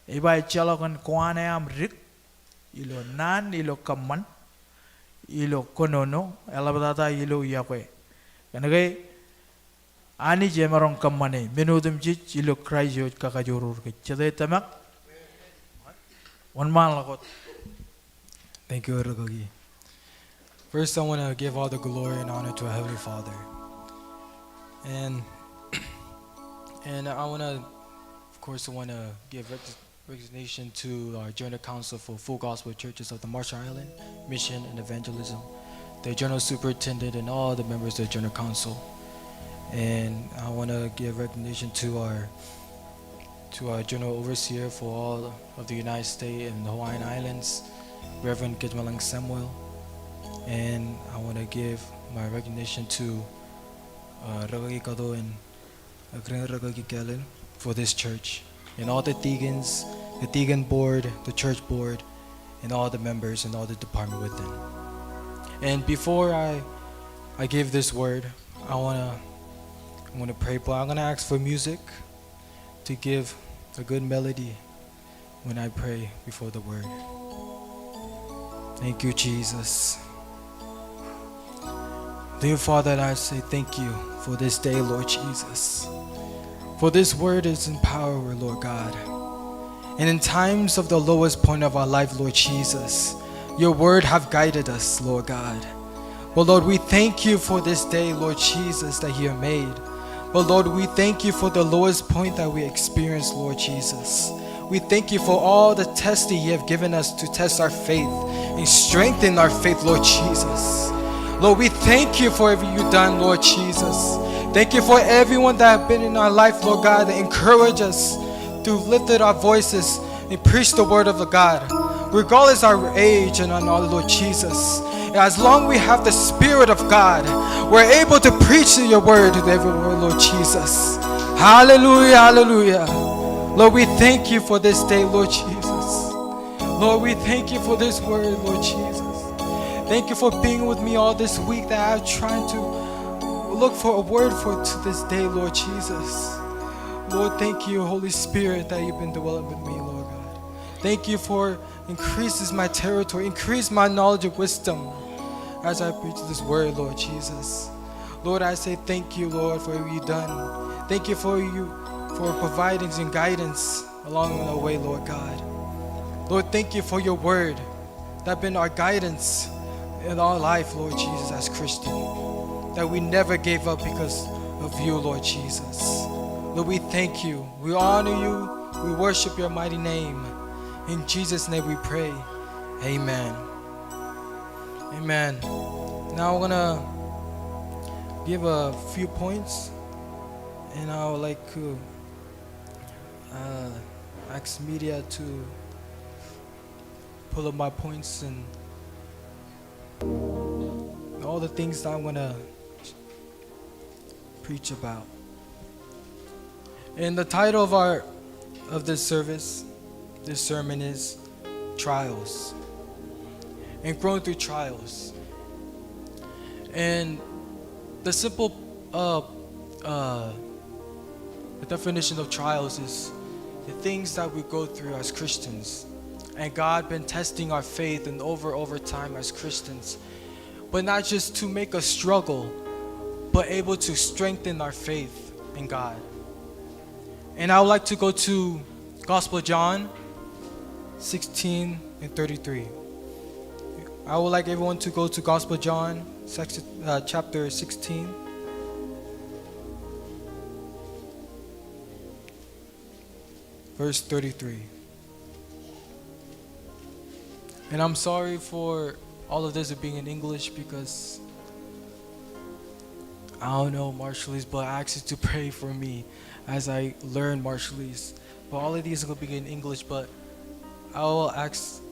Ej ba ejjeḷọk en ko an eaṃ dik, ilo naan, ilo kōṃṃan, ilo kōnono, eḷaptata ilo iọkwe. Kōnke Anij emaroñ kōṃṃane men otemjej ilo Kraist eo ej kakajoor kōj. Jete ej tōmak? Wōnṃaanḷọk wōt. Thank you, Rikaki. First, I want to give all the glory and honor to our Heavenly Father. And, and I want to, of course, I want to give rec-, recognition to our General Council for Full Gospel Churches of the Marshall Island, Mission and Evangelism, the General Superintendent, and all the members of the General Council. And I want to give recognition to our to our General Overseer for all of the United States and the Hawaiian Islands, Reverend Kejmalang Samuel. And I want to give my recognition to, uh, Rikaki Kato and, uh, Karen Rikaki Kalel for this church, and all the deacons, the deacon board, the church board, and all the members and all the department within. And before I, I give this word, I wanna, I'm gonna pray, but I'm gonna ask for music to give a good melody when I pray before the word. Thank you, Jesus. Dear Father, I say thank you for this day, Lord Jesus. For this word is in power, Lord God. And in times of the lowest point of our life, Lord Jesus, your word have guided us, Lord God. But Lord, we thank you for this day, Lord Jesus, that you have made. But Lord, we thank you for the lowest point that we experienced, Lord Jesus. We thank you for all the tests that you have given us to test our faith and strengthen our faith, Lord Jesus. Lord, we thank you for every you've done, Lord Jesus. Thank you for everyone that have been in our life, Lord God, that encourage us to lift up our voices and preach the word of the God, regardless our age and all, Lord Jesus. As long we have the Spirit of God, we're able to preach your word to everyone, Lord Jesus. Hallelujah, hallelujah. Lord, we thank you for this day, Lord Jesus. Lord, we thank you for this word, Lord Jesus. Thank you for being with me all this week that I've tried to look for a word for to this day, Lord Jesus. Lord, thank you, Holy Spirit, that you've been dwelling with me, Lord God. Thank you for increases my territory, increase my knowledge of wisdom as I preach this word, Lord Jesus. Lord, I say thank you, Lord, for what you've done. Thank you for you for providing and guidance along the way, Lord God. Lord, thank you for your word that been our guidance in our life, Lord Jesus, as Christian, that we never gave up because of you, Lord Jesus. Lord, we thank you. We honor you. We worship your mighty name. In Jesus' name we pray. Amen. Amen. Now I'm gonna give a few points, and I would like to uh, ask media to pull up my points and all the things that I'm gonna preach about. And the title of our of this service, this sermon is Trials. And growing through trials. And the simple uh, uh, the definition of trials is the things that we go through as Christians. And God been testing our faith and over over time as Christians. But not just to make us struggle, but able to strengthen our faith in God. And I would like to go to Gospel John sixteen and thirty-three. I would like everyone to go to Gospel John, section, uh, chapter sixteen, verse thirty-three. And I'm sorry for all of this being in English because I don't know Marshallese, but I ask you to pray for me as I learn Marshallese. But all of these are gonna be in English, but I will ask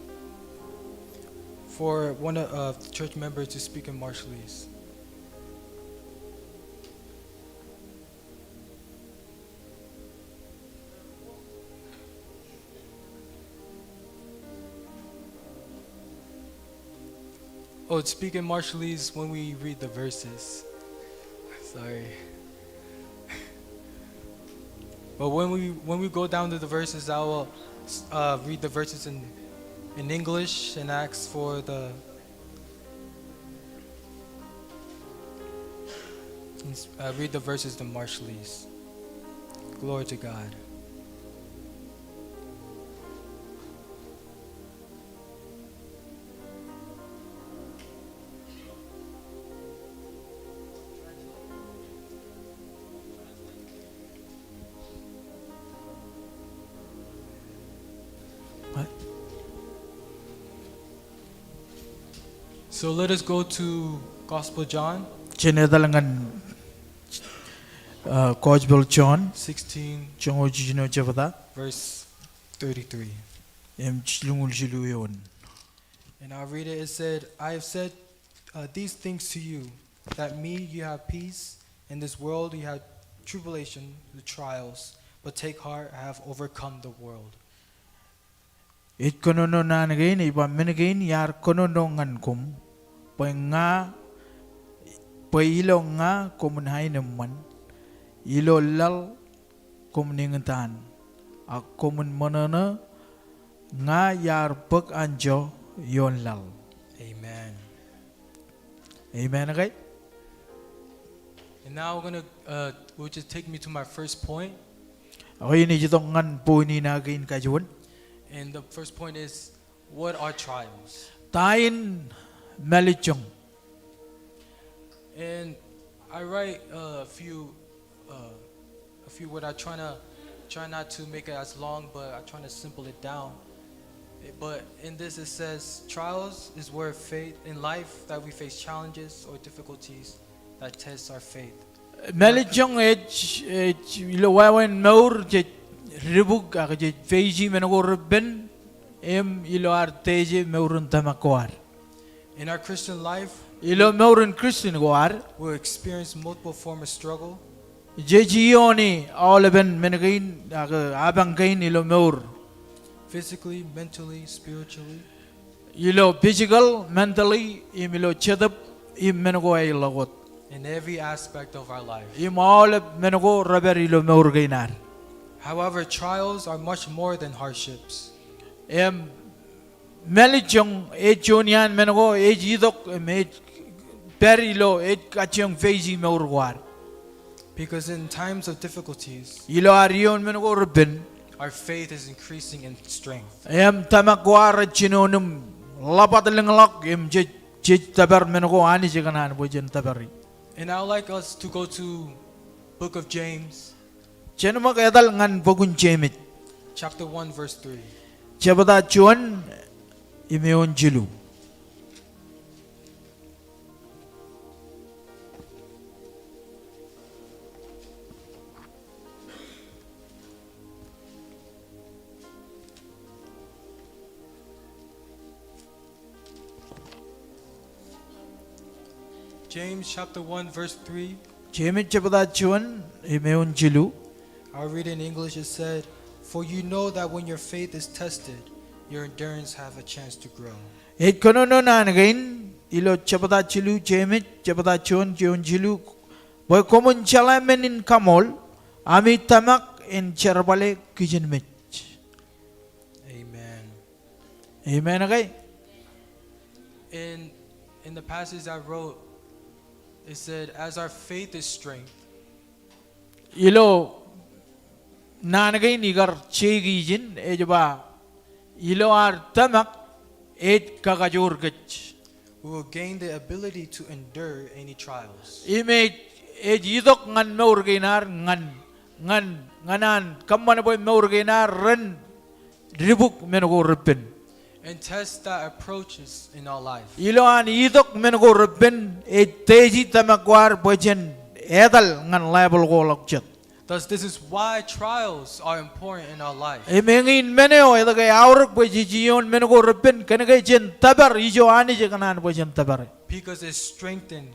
for one of uh, the church member to speak in Marshallese. Oh, speak in Marshallese when we read the verses. Sorry. But when we when we go down to the verses, I will uh, read the verses in in English and ask for the uh, read the verses in Marshallese. Glory to God. So let us go to Gospel John. Jen etal ñan uh, Gospel John sixteen, joñoul jiljino jebta, verse thirty-three. Im jilñuul jilu eoon. And I'll read it. It said, I have said uh, these things to you, that me you have peace. In this world you have tribulation, the trials, but take heart, I have overcome the world. Ej kōnono naan kein, ej ba men kein iar kōnono ñan koṃ, bwe ña, bwe ilo ña koṃwin aenōṃṃan, ilo laḷ koṃwin eñtaan, ak koṃwin ṃōṇōṇō, ña iar bōk anjọ ioon laḷ. Amen. Amen ke? And now we're gonna, uh, which is take me to my first point. Ak ej itok ñan point in aō kein kajuon. And the first point is, what are trials? Ta in mālejjoñ? And I write uh, a few uh, a few words. I try to try not to make it as long, but I try to simple it down. But in this it says, trials is where faith, in life that we face challenges or difficulties that test our faith. Mālejjoñ ej, ej ilo wāween mour jej dibuk ak jej face men ko reppen im ilo ad teje mour in tōmak ko ad. In our Christian life, ilo mour in Christian ko ad, we'll experience multiple form of struggle. Jej iiooni aolepen men kein ak apañ kein ilo mour. Physically, mentally, spiritually. Ilo physical, mentally, im ilo jetōb, im men ko aeḷọk wōt. In every aspect of our life. Im aolep men ko repād ilo mour kein ad. However, trials are much more than hardships. Im mālejjoñ ej juon iaan men ko ej itok im ej pād ilo ej kajjioñ face mour ko ad. Because in times of difficulties, ilo ad iioon men ko reppen, our faith is increasing in strength. Im tōmak ko ad rej jinoin im ḷōpatḷọk im jej, jej tōpar men ko Anij ekōṇaan bwe jen tōpari. And I would like us to go to book of James. Jen ṃōk etal ñan bok in Jemes. Chapter one, verse three. Jebta juon im eoon jilu. James chapter one, verse three. Jemes jebta juon im eoon jilu. I'll read in English. It said, "For you know that when your faith is tested, your endurance have a chance to grow." Ej kōnono naan kein ilo jebta jilu Jemes, jebta juon, eoon jilu. Bwe koṃwin jeḷā men in kaṃool, ami tōmak en jerbale kijenmej. Amen. Amen ke? In, in the passage I wrote, it said, "As our faith is strength." Ilo naan kein ikar jeiki ijin, ej ba, ilo ad tōmak, ej kakajoor kōj. We will gain the ability to endure any trials. Im ej, ej itok ñan mour kein ad, ñan, ñan, ñan an kōṃṃan bwe mour kein ad ren dibuk men ko reppen. And test that approaches in our life. Ilo an itok men ko reppen, ej teji tōmak ko ad bwe jen etal ñan level ko ḷọk jet. Thus, this is why trials are important in our life. Im eñin men eo etke aorōk bwe jej iioon men ko reppen, kōnke jen tōpar ijo Anij ekōṇaan bwe jen tōpare. Because it strengthen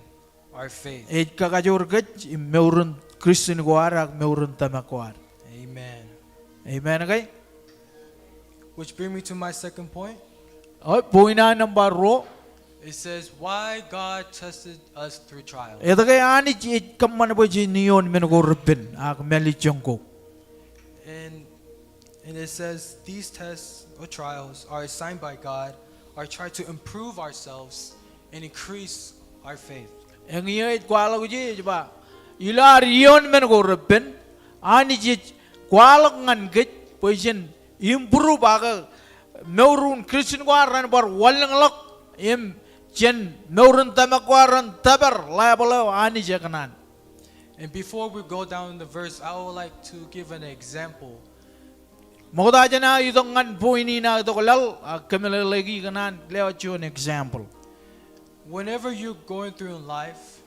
our faith. Ej kakajoor kōj im mour in Christian ko ad ak mour in tōmak ko ad. Amen. Amen ke? Which bring me to my second point. O, point eo nōṃba ruo. It says, why God tested us through trials. Etke Anij ej kōṃṃan bwe jen iioon men ko reppen ak mālejjoñ ko. And, and it says, these tests or trials are assigned by God, are trying to improve ourselves and increase our faith. Eñin ej kwaḷọk ije, ej ba, ilo ad iioon men ko reppen, Anij ej kwaḷọk ñan kōj bwe jen improve ak mour in Christian ko ad ren bar wanlōñḷọk im jān mour in tōmak ko ad ren tōpar level eo Anij ekōṇaan. And before we go down the verse, I would like to give an example. Ṃokta jān aō itok ñan point in aō itok laḷ, ak kōmeḷeḷeiki ikōṇaan lewōj juon example. Whenever you're going through in life,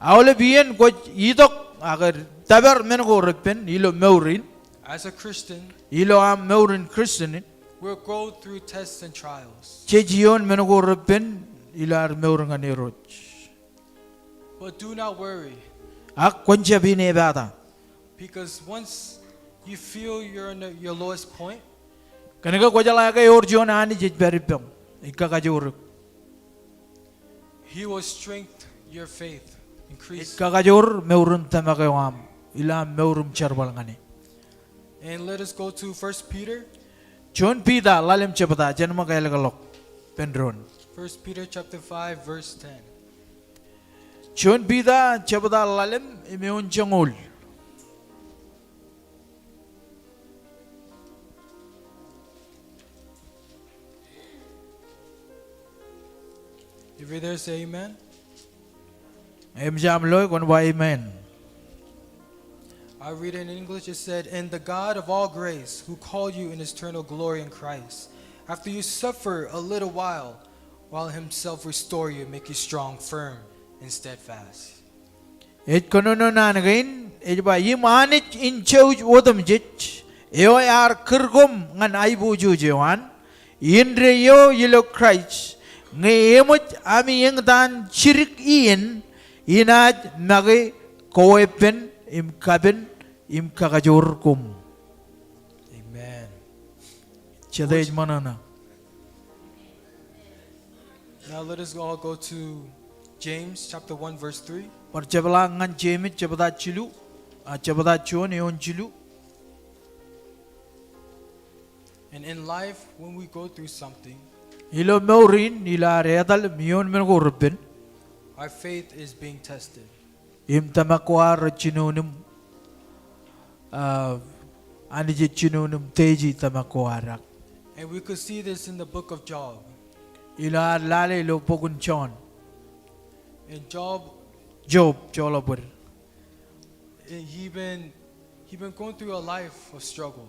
aolep iien kwōj itok ak tōpar men ko reppen ilo mour in, as a Christian, ilo aṃ mour in Christian in, we'll go through tests and trials. Jej iioon men ko reppen ilo ad mour ñan Irooj. But do not worry. Ak kwōn jab inepata. Because once you feel you're in the, your lowest point, kōnke kwōjeḷā ke ewōr juon Anij ej pād ippaṃ, ej kakajoor eok. He will strengthen your faith, increase. Ej kakajoor mour in tōmak eo aṃ, ilo aṃ mour im jerbal ñan e. And let us go to First Peter. Juon Piter ḷalem jebta, jen ṃōk ālōkḷọk ippān doon. First Peter chapter five, verse ten. Juon Piter jebta ḷalem im eoon joñoul. If you're there, say amen. Im jab loe, kwōn ba amen. I read in English, it said, "And the God of all grace, who called you in eternal glory in Christ, After you suffer a little while, while himself restore you, make you strong, firm, and steadfast. Ej kōnono naan kein, ej ba, im Anij in jouj otemjej, eo ear kūr koṃ ñan aiboojoj eo an, indeeo ilo Kraist, ñe eṃōj ami eñtaan jidik iien, inaaj make koweeppān im kapen im kakajoor koṃ. Amen. Jete ej ṃōṇōṇō. Now let us all go to James chapter one, verse three. Bar jepḷaak ñan Jemes jebta jilu, a, jebta juon eoon jilu. And in life, when we go through something, ilo mour in, ilo ad etal im ioon men ko reppen, our faith is being tested. Im tōmak ko ad rej jinoin im, a, Anij ej jinoin im teeji tōmak ko ad ak. And we could see this in the book of Job. Ilo ad lale ilo bok in Jon. In Job, Job, joḷọk bōd. He been, he been going through a life of struggle.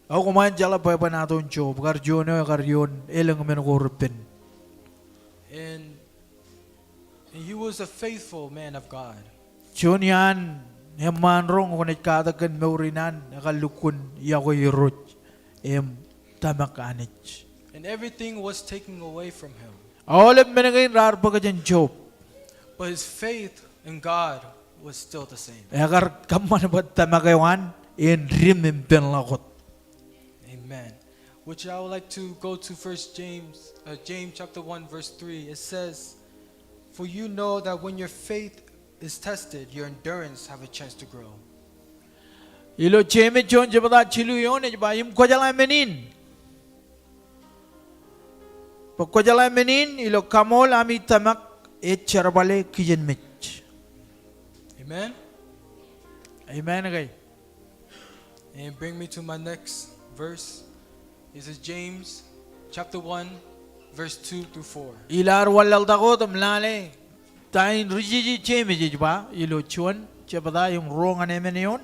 Ak koṃ an jeḷā bwebwenato in Job, kar juon eo ekar ioon elōñ men ko reppen. And, and he was a faithful man of God. Juon iaan eṃṃaan roñ kwōnaaj katak kōn mour in an ekar lukkuun yokwe Irooj im tōmak Anij. And everything was taken away from him. Aolep men kein raar bōk jān Job. But his faith in God was still the same. Ekar kōṃṃan bwe tōmak eo an en dim im penḷọk wōt. Amen. Which I would like to go to First James, uh, James chapter one, verse three. It says, "For you know that when your faith is tested, your endurance have a chance to grow." Ilo Jemes juon jebta jilu eoon ej ba, im kwōjeḷā men in. Bwe kwōjeḷā men in, ilo kaṃool ami tōmak ej jerbale kijenmej. Amen. Amen ke? And bring me to my next verse. This is James chapter one, verse two through four. Ilo ad wanlaḷtak wōt im lale ta in ri jeje Jemes ej ba, ilo juon jebta im ruo ñan emān eoon.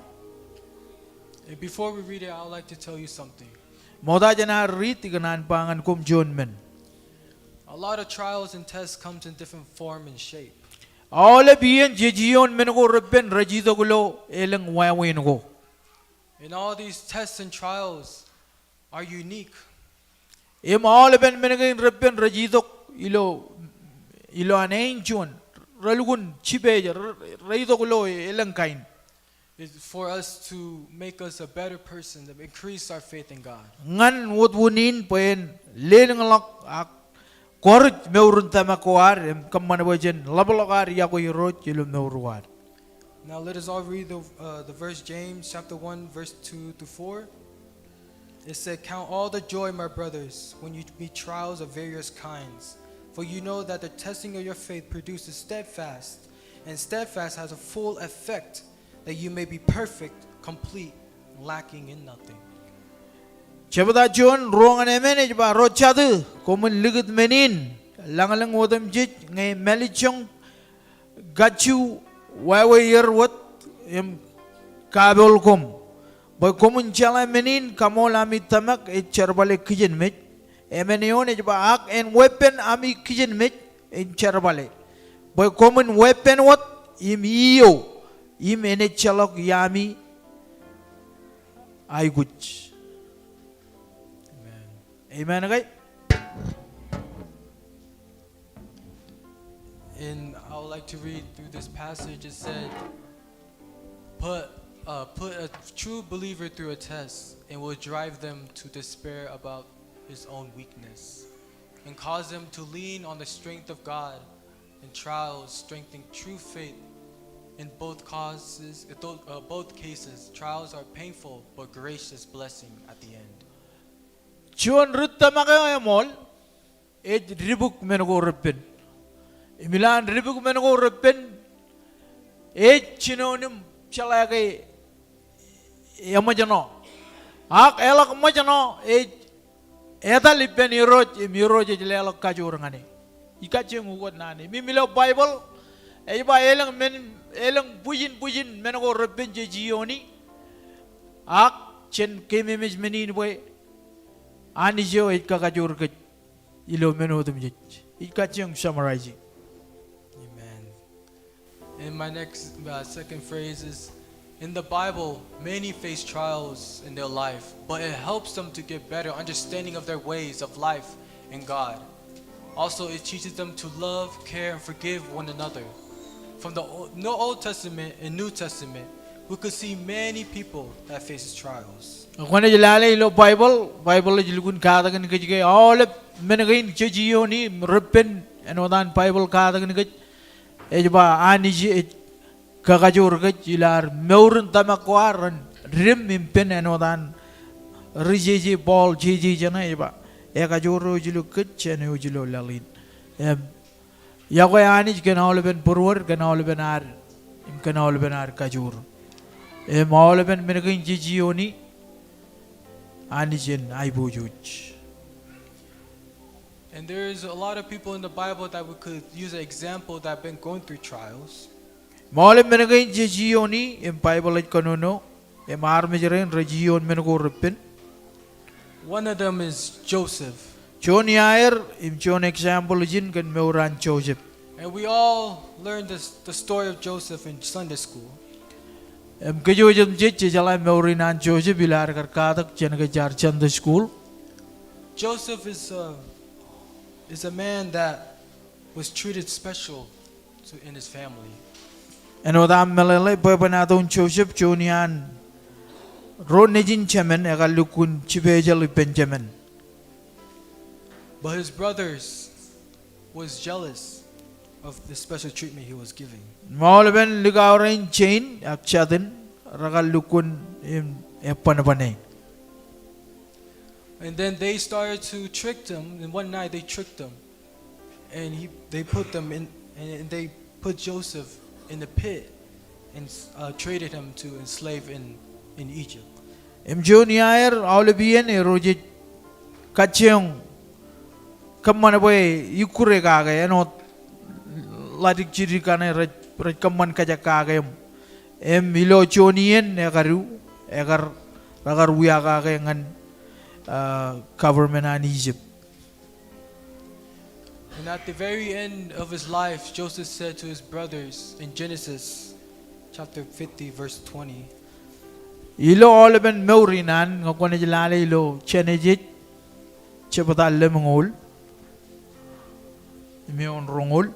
And before we read it, I would like to tell you something. Ṃokta jān ad riit ikōṇaan ba ñan koṃ juon men. A lot of trials and tests comes in different form and shape. Aolep iien jej ioon men ko reppen rej itok ilo elōñ wāween ko. And all these tests and trials are unique. Im aolepen men kein reppen rej itok ilo, ilo an āinwōt juon, relukkuun jipeej, re, reitok ilo elōñ kain. Is for us to make us a better person, to increase our faith in God. Ñan wōt unin bwe en lelōñḷọk ak kọruj mour in tōmak ko ad im kōṃṃan bwe jen ḷapḷọk ad yokwe Irooj ilo mour ko ad. Now let us all read the, uh, the verse, James chapter one, verse two to four. It said, "Count all the joy, my brothers, when you meet trials of various kinds, for you know that the testing of your faith produces steadfast, and steadfast has a full effect, that you may be perfect, complete, lacking in nothing." Jebta juon ruo ñan emān ej ba, ro jatū, koṃwin likūt men in, lañlōñ otemjej ñe mālejjoñ kajju wāweier wōt im kapool koṃ. Bwe koṃwin jeḷā men in kaṃool ami tōmak ej jerbale kijenmej. Emān eoon ej ba, ak en weeppān ami kijenmej en jerbale. Bwe koṃwin weeppān wōt im iiō im enejjeḷọk iaami aikuj. Amen. Amen ke? And I would like to read through this passage. It said, "Put, uh, put a true believer through a test and will drive them to despair about his own weakness and cause them to lean on the strength of God. And trials strengthen true faith. In both causes, uh, both cases, trials are painful but gracious blessing at the end." Juon ri tōmak eo eṃool ej dibuk men ko reppen. Im ilo an dibuk men ko reppen ej jinoin im jeḷā ke eṃōjṇọ. Ak eḷak ṃōjṇọ ej etal ippān Irooj im Irooj ej leḷọk kajoor ñan e. Ij kajjioñ ukōt naan e. Im ilo Baibōḷ ej ba elōñ men, elōñ bwijin bwijin men ko reppen jej iooni. Ak jen keememej men in bwe Anij eo ej kakajoor kōj ilo men otemjej. Ij kajjioñ summarizing. Amen. And my next, uh, second phrase is, in the Bible, many face trials in their life, but it helps them to get better understanding of their ways of life and God. Also, it teaches them to love, care, and forgive one another. From the O-, no, Old Testament and New Testament, we could see many people that faces trials. Kwōnaaj lale ilo Baibōḷ, Baibōḷ ej lukkuun katakin kōj ke aolep men kein jej iiooni im reppen āinwōt an Baibōḷ katakin kōj, ej ba Anij ej kakajoor kōj ilo ad mour in tōmak ko ad ren dim im pen āinwōt an ri jeje Paul jeje jeṇe ej ba, ekajoor eo ej ilo kōj jān eo ej ilo laḷ in. Im iọkwe Anij kōn aolepen būruod, kōn aolepen ad, im kōn aolepen ad kajoor. Im aolepen men kein jej iiooni, Anij en aiboojoj. And there is a lot of people in the Bible that we could use an example that have been going through trials. Im aolep men kein jej iiooni im Baibōḷ ej kōnono, im armej rein rej iioon men ko reppen. One of them is Joseph. Juon iaer im juon example ijin kōn mour an Joseph. And we all learned this, the story of Joseph in Sunday school. Im kōj otemjej jej jeḷā mour in an Joseph ilo ad kar katak jān kōj jaar Sunday school. Joseph is a, is a man that was treated special to, in his family. Āinwōt aṃ meḷeḷe, bwebwenato in Joseph juon iaan ro nejin jemān ekar lukkuun jipejeḷ ippān jemān. But his brothers was jealous of the special treatment he was giving. Im aolepen likao rein, jein ak jatin, rekar lukkuun im ebbwanbwane. And then they started to trick them, and one night they tricked them. And he, they put them in, and, and they put Joseph in the pit and, uh, traded him to enslave in, in Egypt. Im juon iaer aolep iien ro jej kajjioñ kōṃṃan bwe ikkure kake āinwōt ḷadik jidik kaṇe rej, rej kōṃṃan kōjak kake im, im ilo juon iien ekadu, ekar, rekar wia kake ñan, uh, government an Egypt. And at the very end of his life, Joseph said to his brothers in Genesis chapter fifty, verse twenty. Ilo aolepen mour in an, ñe kwōnaaj lale ilo Jenesis jebta lemñoul im eoon roñoul.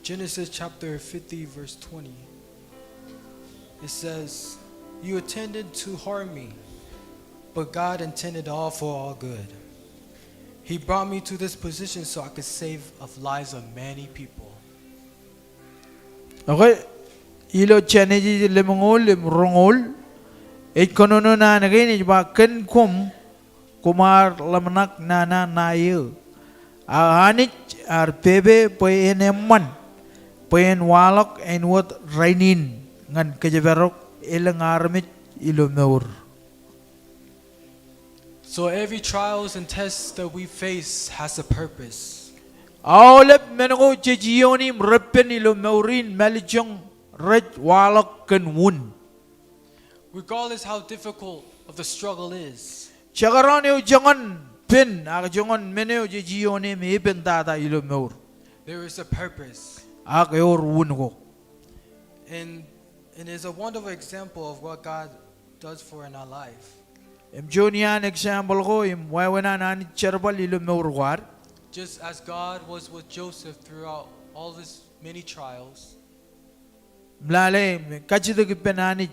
Genesis chapter fifty, verse twenty. It says, "You intended to harm me, but God intended all for all good. He brought me to this position so I could save of lives of many people." Okay, ilo Jenesis lemñoul im roñoul, ej kōnono naan kein ej ba, kōn koṃ, koṃ ar ḷōmṇak nana ṇae eō. Ak Anij ear pepe bwe en eṃṃan, bwe en waḷọk āinwōt rainin ñan kōjparok elōñ armej ilo mour. So every trials and tests that we face has a purpose. Aolep men ko jej iioon im reppen ilo mour in mālejjoñ rej waḷọk kōn wūn. Regardless how difficult of the struggle is. Jekdọọn eo joñan pen, ak joñan men eo jej iioon im epen tata ilo mour. There is a purpose. Ak ewōr wūn ko. And, and is a wonderful example of what God does for in our life. Im juon iaan example ko im wāween an Anij jerbal ilo mour ko ad. Just as God was with Joseph throughout all his many trials. Im lale im kajjitōk ippān Anij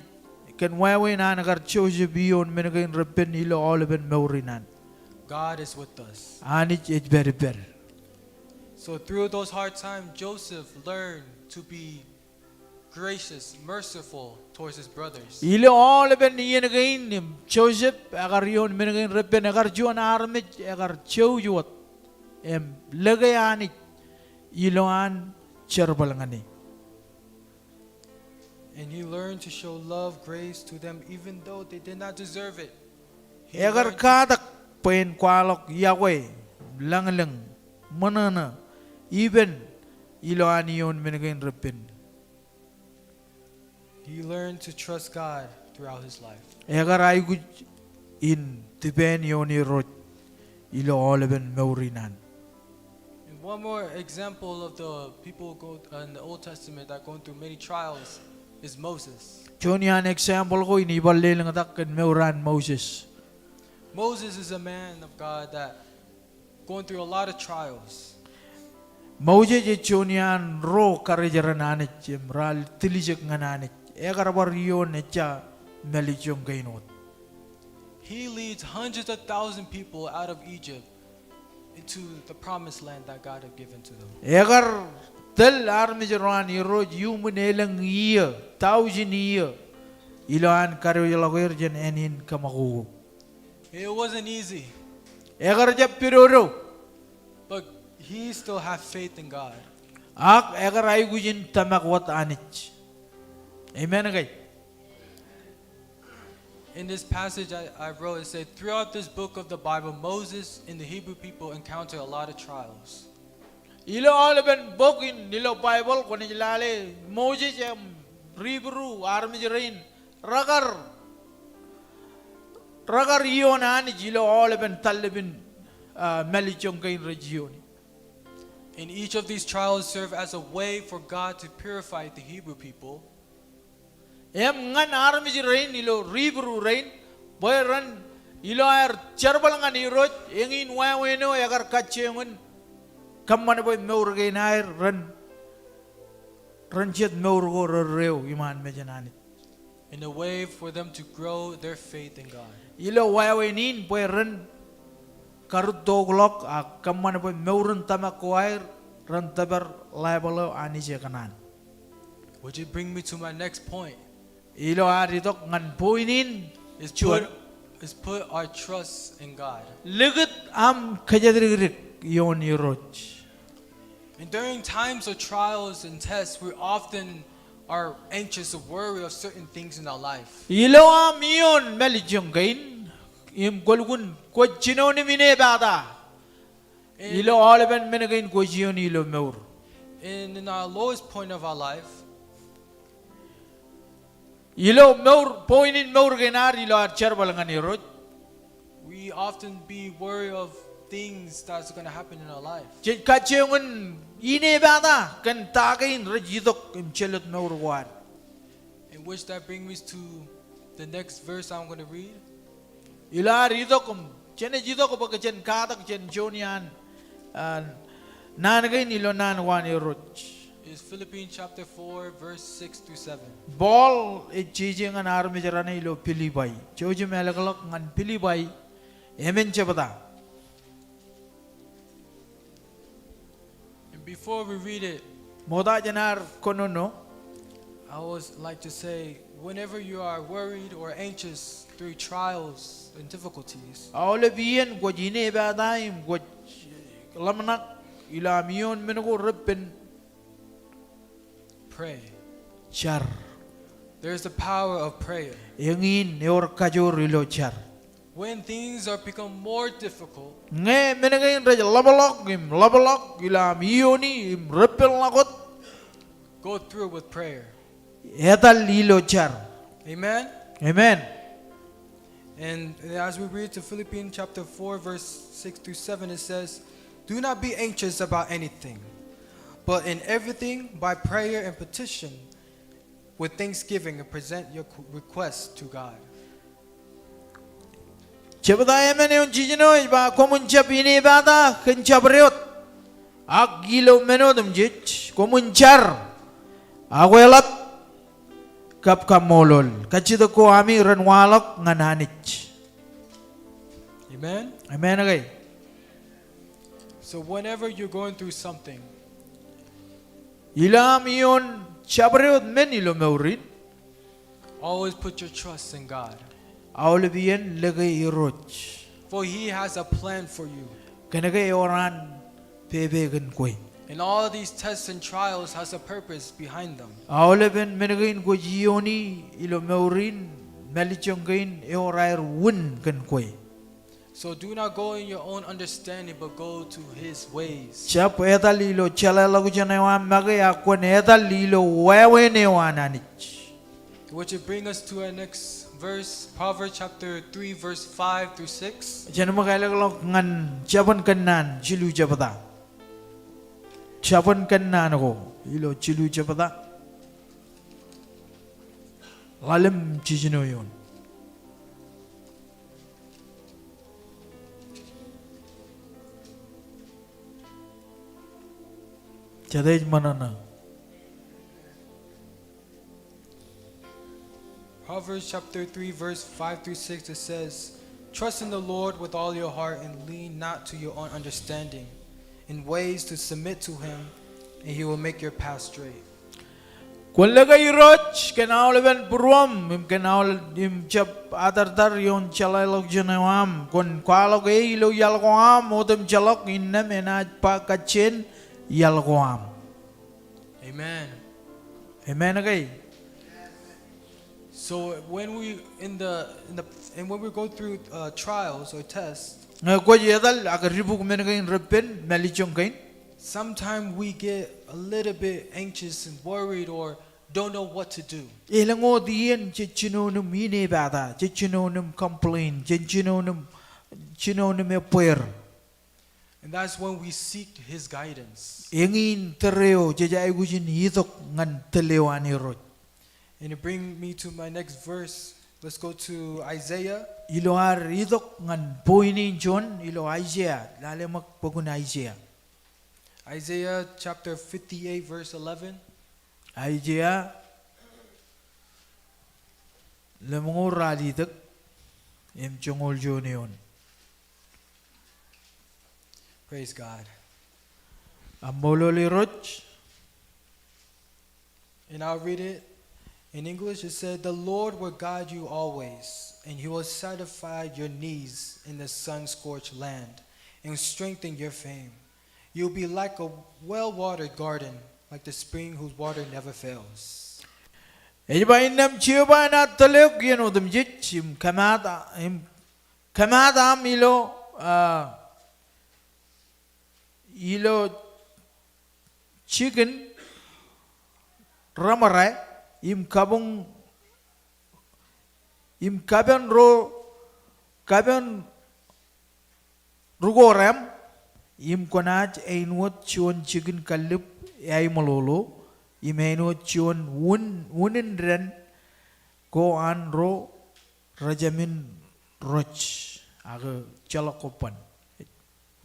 kōn wāween an kar Joseph iioon men kein reppen ilo aolepen mour in an. God is with us. Anij ej pād ippād. So through those hard times, Joseph learned to be gracious, merciful towards his brothers. Ilo aolepen iien kein im Joseph ekar iioon men kein reppen, ekar juon armej ekar jouj wōt im lōke Anij ilowaan jerbal ñan e. And he learned to show love, grace to them, even though they did not deserve it. He learned to Ekar katak bwe en kwaḷọk iọkwe lañlōñ, ṃōṇōṇō, ippān ilo an iioon men kein reppen. He learned to trust God throughout his life. Ekar aikuj in tipāān ioon Irooj ilo aolepen mour in an. And one more example of the people go, uh, in the Old Testament that going through many trials is Moses. Juon iaan example ko in ibar lelōñtak kōn mour an Moses. Moses is a man of God that going through a lot of trials. Moses ej juon iaan ro karijeran Anij im raar tiljek ñan Anij. Ekar bar iioon ejja mālejjoñ kein wōt. He leads hundreds of thousand people out of Egypt into the promised land that God had given to them. Ekar tōl armej ro an Irooj iuṃwin elōñ iiō, tọujin iiō, ilo an kadiwōjḷọk er jān ānin kōṃakoko. It wasn't easy. Ekar jab pidodo. But he still had faith in God. Ak ekar aikuj in tōmak wōt Anij. Amen ke? In this passage I, I wrote, it said, throughout this book of the Bible, Moses and the Hebrew people encounter a lot of trials. Ilo aolepen bok in ilo Baibōḷ kwōnaaj lale Moses im ri-Hibru armej rein rekar, rekar iioon Anij ilo aolepen tallepin, ah, mālejjoñ kein rej iiooni. And each of these trials serve as a way for God to purify the Hebrew people. Im ñan armej rein ilo ri-Hibru rein, bwe ren ilo aer jerbal ñan Irooj, eñin wāween eo ekar kajjioñ in kōṃṃan bwe mour kein aer ren, ren jet mour ko rerreo iṃaan mejān Anij. In a way for them to grow their faith in God. Ilo wāween in bwe ren karūtto ḷọk ak kōṃṃan bwe mour in tōmak ko aer ren tōpar level eo Anij ekōṇaan. Which would bring me to my next point. Ilo ad itok ñan point in, is juon, put, is put our trust in God. Likūt aṃ kōjatdikdik ioon Irooj. And during times of trials and tests, we often are anxious or worry of certain things in our life. Ilo aṃ iioon mālejjoñ kein, im kwōlukkuun kwōj jinoin im inepata ilo aolepen men kein kwōj iiooni ilo mour. And in our lowest point of our life, ilo mour, point in mour kein ad ilo ad jerbal ñan Irooj, we often be worried of things that's gonna happen in our life. Jej kajjioñ in inepata kōn ta kein rej itok im jelōt mour ko ad. In which that brings me to the next verse I'm gonna read. Ilo ad itok im, jenaaj itok bwe kōj jen katak jān juon iaan, ah, naan kein ilo naan ko an Irooj. Is Philippians chapter four, verse six through seven. Paul ej jeje ñan armej raṇe ilo Pilipai. Jouj im ālōkḷọk ñan Pilipai emān jebta. And before we read it, ṃokta jān ad kōnono, I would like to say, whenever you are worried or anxious through trials and difficulties, aolep iien kwōj inepata im kwōj ḷōmṇak ilo aṃ iioon men ko reppen, pray. Jar. There is the power of prayer. Eñin ewōr kajoor ilo jar. When things are become more difficult, ñe men kein rej ḷapḷọk im ḷapḷọk ilo aṃ iiooni im reppen ḷọk wōt, go through with prayer. Etal ilo jar. Amen. Amen. And as we read to Philippians chapter four, verse six through seven, it says, do not be anxious about anything, but in everything by prayer and petition with thanksgiving and present your qu-, requests to God. Jebta emān eoon jiljino ej ba, koṃwin jab inepata kōn jabdewōt. Ak ilo men otemjej, koṃwin jar, akweḷap, kab kaṃṃoolol. Kajjitōk ko ami ren waḷọk ñan Anij. Amen. Amen ke? So whenever you're going through something, ilo aṃ iioon jabdewōt men ilo mour in, always put your trust in God. Aolep iien lōke Irooj. For he has a plan for you. Kōnke ewōr an pepe kōn kwe. And all of these tests and trials has a purpose behind them. Aolepen men kein kwōj iiooni ilo mour in, mālejjoñ kein, ewōr aer wūn kōn kwe. So do not go in your own understanding, but go to his ways. Jab etal ilo jeḷāḷọkjeṇ eo aṃ make, ak kwōn etal ilo wāween eo an Anij. Which would bring us to our next verse, Proverbs chapter three, verse five through six. Jen ṃōk ālōkḷọk ñan Jabōn Kōnnaan jilu jebta. Jabōn Kōnnaan ko ilo jilu jebta. Ḷalem jiljino eoon. Jete ej ṃōṇōṇō? Proverbs chapter three, verse five through six, it says, "Trust in the Lord with all your heart and lean not to your own understanding. In ways to submit to him, and he will make your path straight." Kwōn lōke Irooj kōn aolepen būruōṃ, im kōn aolepen, im jab atartar ioon jeḷāḷọkjeṇ eo aṃ. Kwōn kwaḷọk e ilo iaḷ ko aṃ otemjeḷọk, innām enaaj ba kajjien iaḷ ko aṃ. Amen. Amen ke? So when we in the, in the, and when we go through, uh, trials or tests, ñe kwōj etal ak dibuk men kein reppen, mālejjoñ kein, sometimes we get a little bit anxious and worried or don't know what to do. Elōñ wōt iien jej jinoin im inepata, jej jinoin im complain, jej jinoin im, jinoin im ebbeer. And that's when we seek his guidance. Eñin tōre eo jej aikuj in itok ñan tōl eo an Irooj. And it bring me to my next verse. Let's go to Isaiah. Ilo ad itok ñan point in juon ilo Aiseia, lale ṃōk bok in Aiseia. Isaiah chapter fifty-eight, verse eleven. Aiseia lemñoul ralitōk im joñoul juon eoon. Praise God. Kaṃṃoolol Irooj. And I'll read it in English. It said, "The Lord will guide you always, and he will satisfy your needs in the sun-scorched land and strengthen your frame. You'll be like a well-watered garden, like the spring whose water never fails." Ej ba, innām Jeova enaaj tōl eok iien otemjej, im kōmaat, im kōmaat aṃ ilo, ah, ilo jikin reṃōrā, im kabuñ, im kapen ro, kapen ri-kōrā aṃ, im kwōnaaj āinwōt juon jikin kallib eaimōḷoḷo, im āinwōt juon un, unin dān ko an ro rejāmin rōj, ak ejjeḷọk kobban.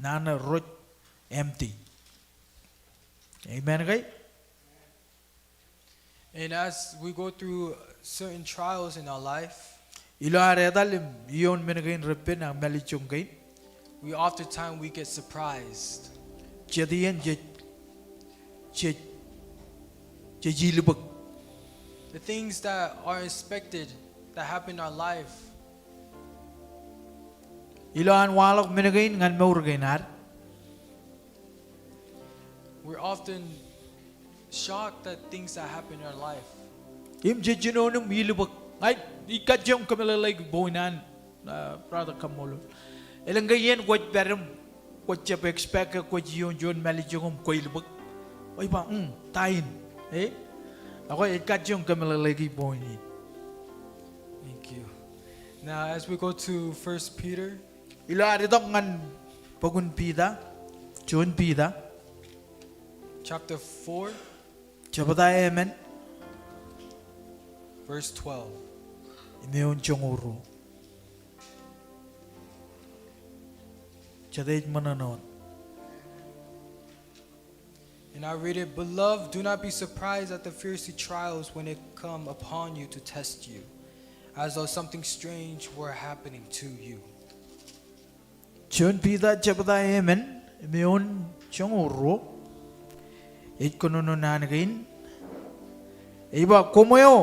Naan rōj empty. Amen ke? And as we go through certain trials in our life, ilo ad etal im ioon men kein reppen ak mālejjoñ kein, we oftentimes we get surprised. Jet iien jej, jej, jej ilbōk. The things that are unexpected that happen in our life. Ilo an waḷọk men kein ñan mour kein ad, we're often shocked at things that happen in our life. Im jej jinoin im ilbōk. Ña ij kajjioñ kōmeḷeḷeik point an, uh, brother, kaṃṃoolol. Elōñ ke iien kwōj pād im kwōj jab expect ke kwōj ioon juon mālejjoñ im kwōilbōk. Ej ba, mm, ta in. Eh? Ak ij kajjioñ kōmeḷeḷeik point in. Thank you. Now, as we go to First Peter, ilo ad itok ñan bok in Piter, juon Piter, chapter four, jebta emān, verse twelve, im eoon joñoul ruo. Jet ej ṃōṇōṇō wōt. And I read it, "Beloved, do not be surprised at the fiery trials when it come upon you to test you, as though something strange were happening to you." Juon Piter jebta emān im eoon joñoul ruo. Ej kōnono naan kein. Ej ba, koṃ eo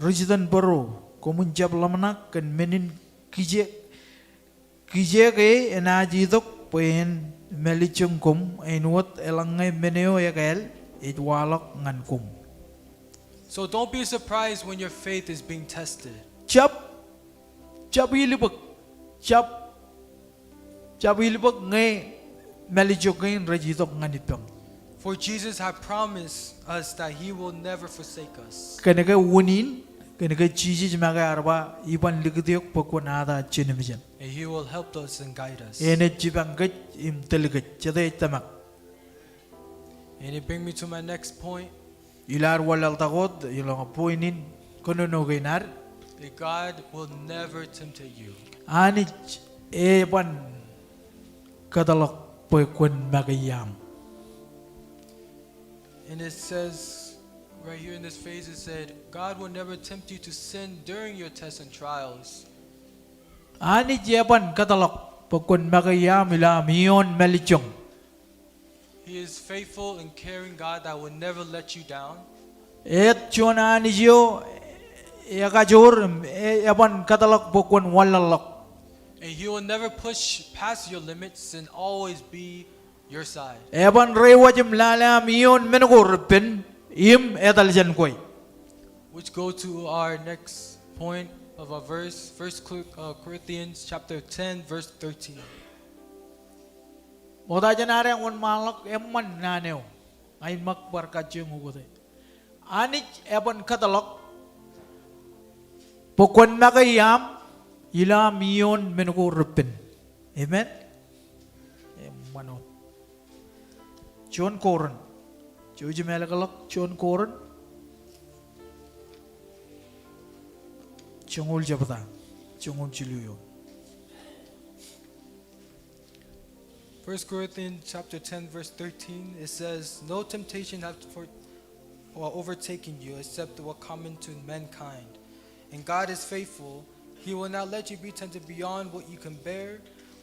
ri-jitōnbōro, koṃwin jab ḷōmṇak kōn men in kijeek kijeek e enaaj itok bwe en mālejjoñ koṃ, āinwōt eḷaññe men eo ekāāl ej waḷọk ñan koṃ. So don't be surprised when your faith is being tested. Jab, jab ilbōk, jab, jab ilbōk ñe mālejjoñ kein rej itok ñan ippaṃ. For Jesus had promised us that he will never forsake us. Kōnke unin, kōnke Jisōs make ear ba, iban likūt eok bwe kwōn ata jenmejān. And he will help us and guide us. Enaaj jipañ kōj im tōl kōj, jete ej tōmak. And it brings me to my next point. Ilo ad wanlaḷtak wōt, ilo point in kōnono kein ad. That God will never tempt you. Anij eban kōtḷọk bwe kwōn make iaam. And it says, right here in this phrase, it said, "God will never tempt you to sin during your tests and trials." Anij eban kōtḷọk bwe kwōn make iaam ilo aṃ ioon mālejjoñ. He is faithful and caring God that will never let you down. Ej juon Anij eo ekajoor im e-, eban kōtḷọk bwe kwōn wanlaḷḷọk. And he will never push past your limits and always be your side. Eban reiwaj im lale aṃ ioon men ko repen im etal jān kwe. Which go to our next point of our verse, First Cor-, uh, Corinthians chapter ten, verse thirteen. Ṃokta jān ad wōnṃaanḷọk eṃṃan naan eo. Ña in ṃōk bar kajjioñ ukōte. Anij eban kōtḷọk bwe kwōn make iaam ilo aṃ ioon men ko repen. Amen. Eṃṃan wōt. Juon Korint. Jouj im ālōkḷọk Juon Korint. Joñoul jebta. Joñoul jilu eoon. First Corinthians chapter ten, verse thirteen, it says, "No temptation hath for, or overtaken you except what common to mankind. And God is faithful. He will not let you be tempted beyond what you can bear,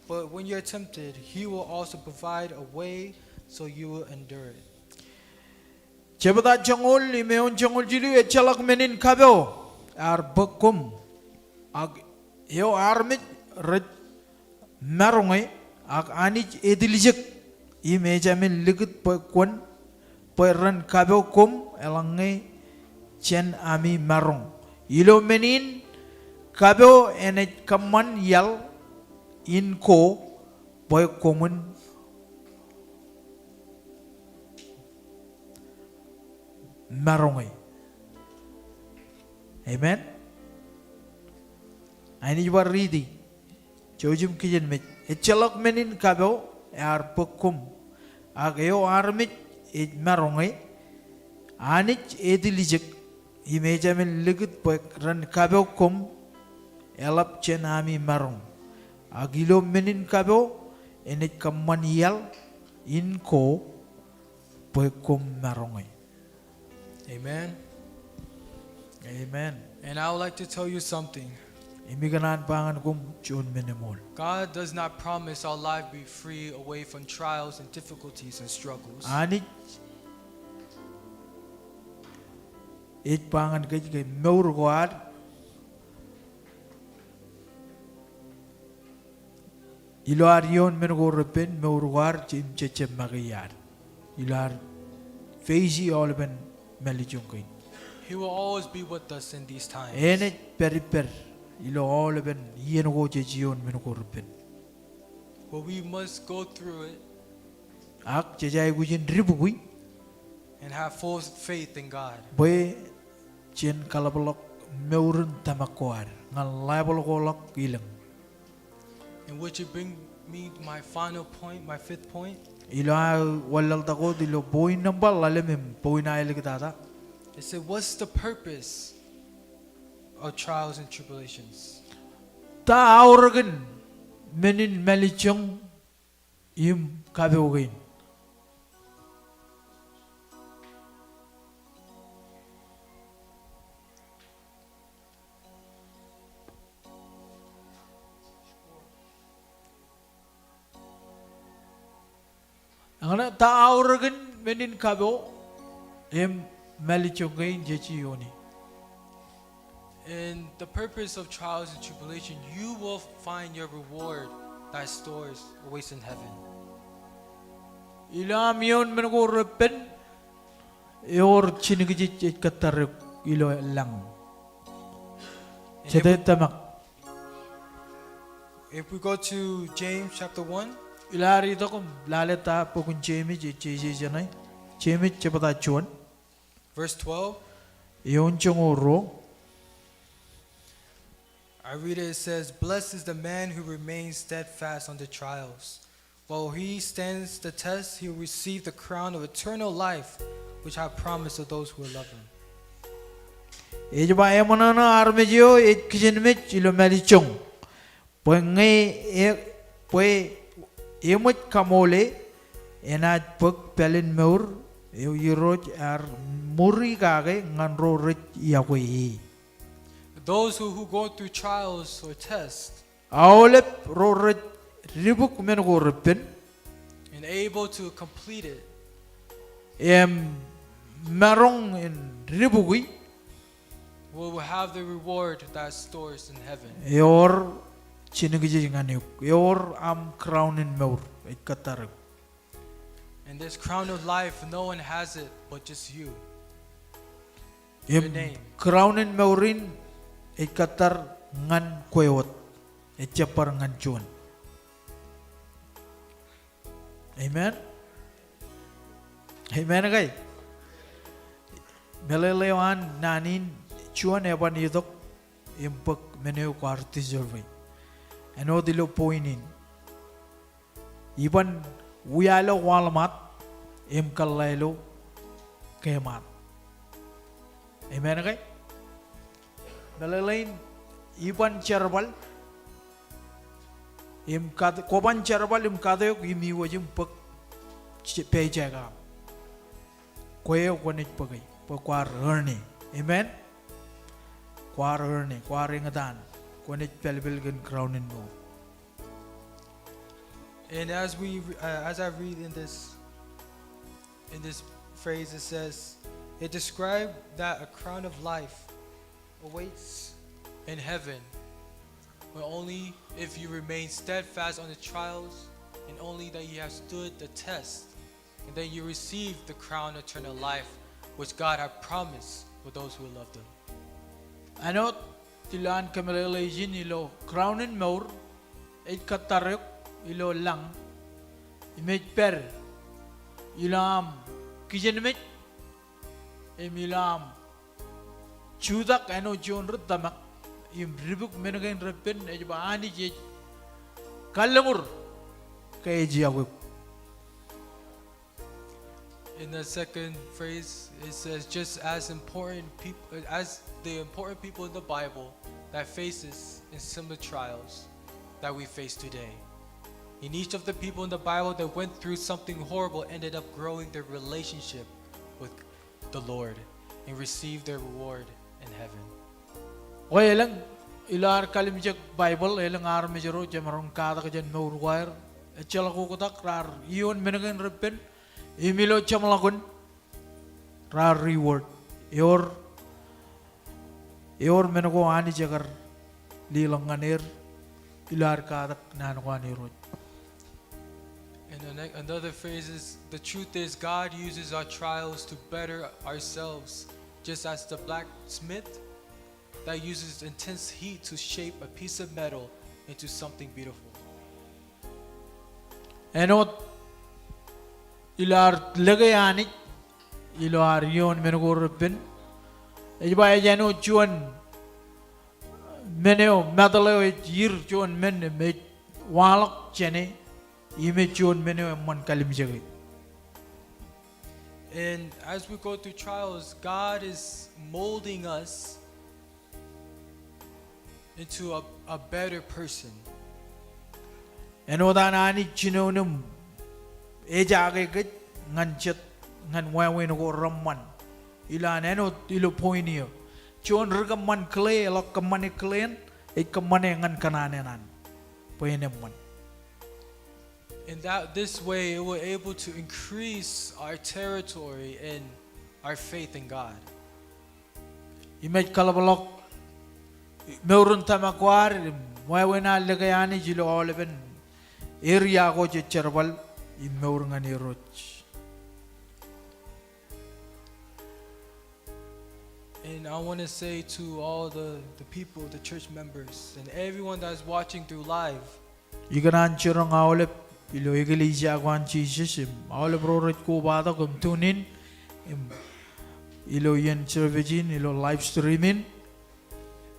but when you are tempted, he will also provide a way so you will endure it." Jebta joñoul im eoon joñoul jilu, ejjeḷọk men in kapo ear bōk koṃ, ak eo armej rej maroñe, ak Anij etiljek im ejāmin likūt bwe kwōn, bwe ren kapo koṃ eḷaññe jān ami maroñ. Ilo men in kapo enaaj kōṃṃan iaḷ in ko bwe koṃwin maroñe. Amen. Inaaj bar riiti. Jouj im kijenmej. Ejjeḷọk men in kapo ear bōk koṃ, ak eo armej ej maroñe, Anij etiljek im ejāmin likūt bwe ren kapo koṃ eḷap jān ami maroñ. Ak ilo men in kapo enaaj kōṃṃan iaḷ in ko bwe koṃ maroñe. Amen. Amen. And I would like to tell you something. Im ikōṇaan ba ñan koṃ juon men eṃool. God does not promise our life be free away from trials and difficulties and struggles. Anij ej ba ñan kōj ke mour ko ad ilo ad ioon men ko repen, mour ko ad jejjab make iaad. Ilo ad face aolepen mālejjoñ kein. He will always be with us in these times. Enaaj pād ippād ilo aolepen iien ko jej ioon men ko repen. But we must go through it. Ak jej aikuj in dibukwi. And have full faith in God. Bwe jen kaḷapḷọk mour in tōmak ko ad ñan level ko ḷọk ilōñ. And which would bring me to my final point, my fifth point. Ilo aō wanlaḷtak wōt ilo point nōṃba ḷalem im point aelōñ tata. It said, what's the purpose of trials and tribulations? Ta aorōkin men in mālejjoñ im kapo kein? Eñṇe, ta aorōkin men in kapo im mālejjoñ kein jej iooni? In the purpose of trials and tribulation, you will find your reward that stores awaits in heaven. Ilo aṃ ioon men ko repen, ewōr jinōkjeej ej kōttar eok ilo lañ. Jete tōmak? If we go to James chapter one, Ilo ad itok im lale ta bok in Jemes, ej jeje jeṇe. Jemes jebta juon. Verse twelve. Eoon joñoul ruo. I read it, it says, "Blessed is the man who remains steadfast under trials. While he stands the test, he will receive the crown of eternal life, which I promise to those who love him." Ej ba, eṃōṇōṇō armej eo ej kijenmej ilo mālejjoñ. Bwe ñe e, bwe eṃōj kaṃoole, enaaj bōk pālen mour eo Irooj ear ṃuri kake ñan ro rej yokwe e. Those who, who go through trials or tests, aolep ro rej dibuk men ko reppen, and able to complete it, im maroñ in dibukwi, will have the reward that stores in heaven. Ewōr jinōkjeej ñan eok. Ewōr aṃ crown in mour ej kōttar eok. And this crown of life, no one has it but just you. Im your name. Crown in mour in ej kōttar ñan kwe wōt. Ejjab bar ñan juon. Amen. Amen ke? Meḷeḷe eo an naan in, juon eban itok im bōk men eo kwaar deserve e. Āinwōt ilo point in, iban wia ilo Walmart im kōḷḷā ilo Kmart. Amen ke? Meḷeḷein, iban jerbal im kat-, kwōban jerbal im kate eok im iwōj im bōk je-, paycheck eo aṃ. Kwe eo kwōnaaj bōke bwe kwaar earn e. Amen. Kwaar earn e, kwaar eñtaan. Kwōnaaj pālpel kōn crown in mour. And as we, uh, as I read in this, in this phrase, it says, it described that a crown of life awaits in heaven, but only if you remain steadfast on the trials, and only that you have stood the test, and then you receive the crown eternal life, which God have promised for those who love them. Āinwōt ilo an kōmeḷeḷeijin ilo crown in mour, ej kōttar eok ilo lañ, im ej pād ilo aṃ kijenmej, im ilo aṃ jutak āinwōt juon ri tōmak, im dibuk men kein reppen, ej ba Anij ej kalliṃur ke ej yokwe eok. In the second phrase, it says, just as important peop-, as the important people in the Bible that faces in similar trials that we face today. In each of the people in the Bible that went through something horrible ended up growing their relationship with the Lord and received their reward in heaven. Bwe elōñ ilo ad kalimjek Baibōḷ, elōñ armej ro jemaroñ katak jān mour ko aer, ejjeḷọk oktak, raar iioon men kein reppen, im ilo jeṃḷọkin raar reward. Ewōr, ewōr men ko Anij ekar leḷọk ñan er ilo ad katak naan ko an Irooj. And the ne-, another phrase is, the truth is, God uses our trials to better ourselves, just as the blacksmith that uses intense heat to shape a piece of metal into something beautiful. Āinwōt ilo ad lōke Anij ilo ad iioon men ko reppen, ej ba ej āinwōt juon men eo, metal eo ej ir juon men im ej waḷọk jāne, im ej juon men eo eṃṃan kalimjeke. And as we go through trials, God is molding us into a, a better person. Āinwōt an Anij jinoin im ejaake kōj ñan jet, ñan wāween ko reṃṃan. Ilo an āinwōt ilo point eo, juon ri kōṃṃan clay, eḷak kōṃṃane clay in, ej kōṃṃane ñan kōṇaan eṇ an, bwe en eṃṃan. In that, this way, it will able to increase our territory and our faith in God. Im ej kaḷapḷọk mour in tōmak ko ad im wāween ad lōke Anij ilo aolepen area ko jej jerbal im mour ñan Irooj. And I wanna say to all the, the people, the church members, and everyone that is watching through live, Ikōṇaan jiroñ aolep ilo eklejia ko an Jisōs im aolep ro rej kobatok im tune in im ilo iien service in, ilo live stream in,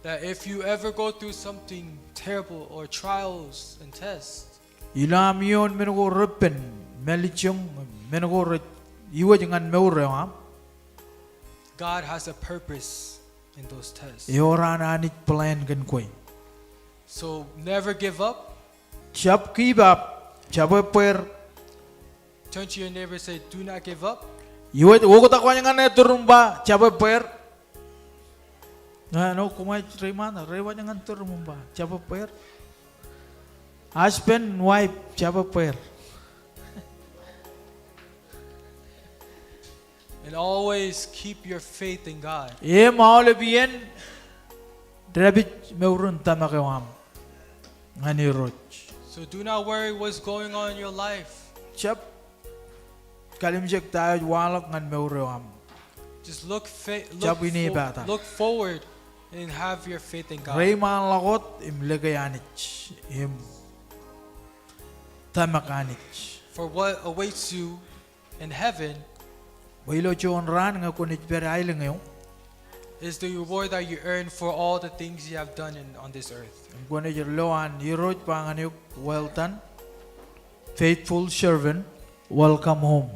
that if you ever go through something terrible or trials and tests, ilo aṃ ioon men ko repen, mālejjoñ, men ko rej iwōj ñan mour eo aṃ, God has a purpose in those tests. Ewōr an Anij plan kōn kwe. So never give up. Jab give up. Jab ebbeer. Turn to your neighbor, say, "Do not give up." Iwōj, oktak wōj ñan e tūr im ba, "Jab ebbeer." Āinwōt koṃij reiṃaan, reiwōj ñan tūr im ba, "Jab ebbeer." Husband, wife, jab ebbeer. And always keep your faith in God. Im aolep iien dāpij mour in tōmak eo aṃ ñan Irooj. So do not worry what's going on in your life. Jab kalimjek ta eo ej waḷọk ñan mour eo aṃ. Just look fa-, look Jab inepata. Fo-, look forward and have your faith in God. Reiṃaanḷọk wōt im lōke Anij im tōmak Anij. For what awaits you in heaven, bwe ilo juon raan ñe kwōnaaj pād aelōñ eo, is the reward that you earn for all the things you have done in, on this earth. Im kwōnaaj lo an Irooj ba ñan eok, "Well done, faithful servant, welcome home."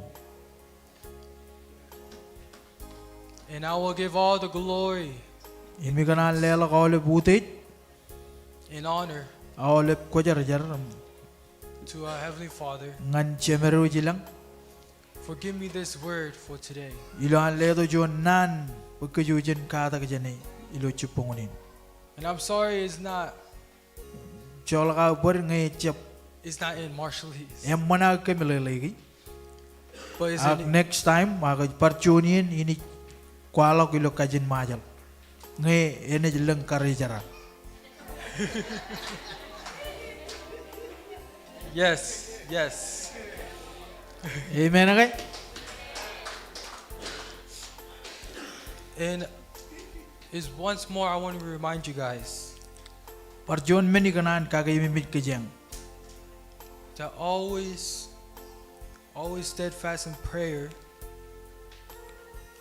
And I will give all the glory. Im ikōṇaan leḷọk aolep utiej and honor, aolep kwōjarjar, to our Heavenly Father, ñan Jemed eo ej ilañ, for giving me this word for today. Ilo an letok juon naan bwe kōj jen katak jāne ilo jibboñōn in. And I'm sorry it's not, joḷọk aō bōd ñe ejjab, it's not in Marshallese. Eṃṃan aō kōmeḷeḷeiki. Ak next time, ak ej bar juon iien, inaaj kwaḷọk ilo kajin Ṃajeḷ. Ñe enaaj lōñ karijeran. Yes, yes. Amen ke? And is once more, I want to remind you guys. Bar juon men ikōṇaan kakeememej kōjeañ. To always Always steadfast in prayer.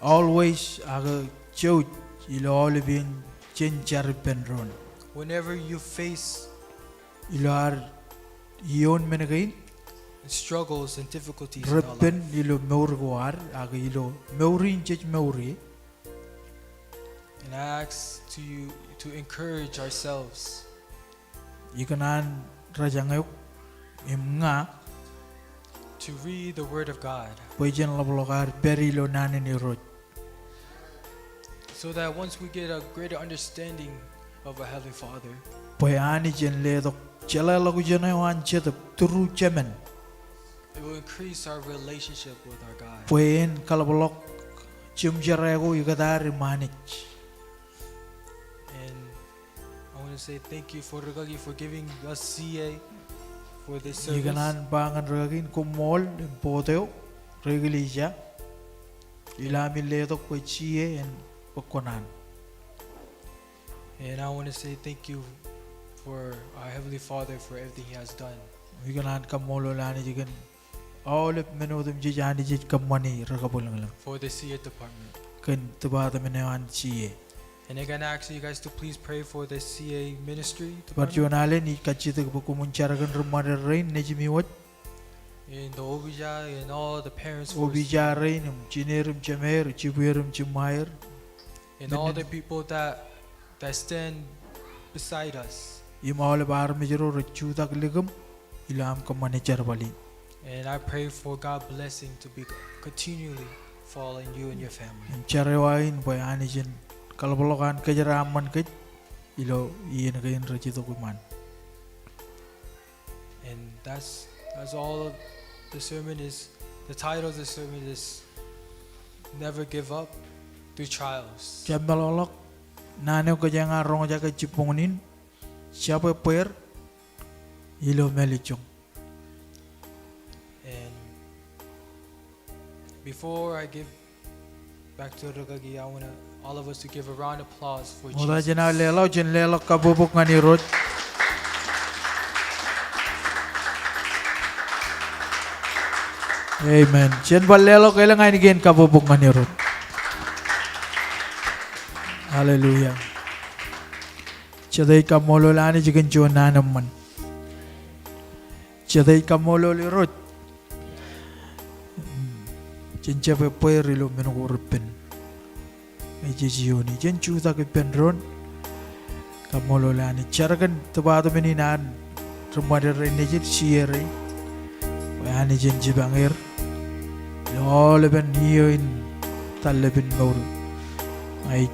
Always, ak jouj ilo aolepān jān jar ippān doon. Whenever you face, ilo ad ioon men kein, struggles and difficulties in our life, repen ilo mour ko ad, ak ilo mour in jej mour ie. And I ask to you to encourage ourselves. Ikōṇaan rej jañ eok im ña to read the Word of God, bwe jen ḷapḷọk ad pād ilo naan in Irooj. So that once we get a greater understanding of our Heavenly Father, bwe Anij en letok jeḷāḷọkjeṇ eo an Jetōb through Jemān, it will increase our relationship with our God. Bwe en kaḷapḷọk jimjerā ko ikōtaan im Anij. And I want to say thank you for rūkaki for giving us C A for this service. Ikōṇaan ba ñan rūkaki in koṃṃool im board eo ro eklejia ilo ami letok bwe C A en bōk kōṇaan. And I want to say thank you for our Heavenly Father for everything He has done. Ikōṇaan kaṃṃoolol Anij kōn aolep men otemjej Anij ej kōṃṃani rekabwilōñlōñ. For the C A department. Kōn department eo an C A. And again, I ask you guys to please pray for the C A ministry department. Bar juon alen ij kajjitōk bwe koṃwin jar kōn ri-ṃaded rein nejimi wōj. And the obija and all the parents for obija rein im jined im jemeir, jibwier im jiṃṃaer. And all the people that that stand beside us. Im aolep armej ro rej jutak likūṃ ilo aṃ kōṃṃane jerbal in. And I pray for God blessing to be continually fall in you and your family. Im jar eo aō in bwe Anij en kaḷapḷọk an kōjeraaṃṃan kōj ilo iien kein rej itok iṃaan. And that's, that's all of the sermon is. The title of the sermon is Never Give Up Through Trials. Jab meḷọkḷọk, naan eo kōjeañ ar roñjake jibboñōn in, jab ebbeer ilo mālejjoñ. And before I give back to rūkaki, I wanna all of us to give a round of applause for Jesus. Ṃokta jān aō leḷọk, jen leḷọk kabbokbok ñan Irooj. Amen. Jen bar leḷọk elōñ ainikien kabbokbok ñan Irooj. Hallelujah. Jete ej kaṃṃoolol Anij kōn juon naan eṃṃan. Jete ej kaṃṃoolol Irooj. Jen jab ebbeer ilo men ko repen. Ej ej iioon e. Jen jutak ippān doon. Kaṃṃoolol Anij. Jar kōn department in an ri ṃadere nejid, C R A. Bwe Anij en jipañ er ilo aolepān iiō in tarlepin mour. Ej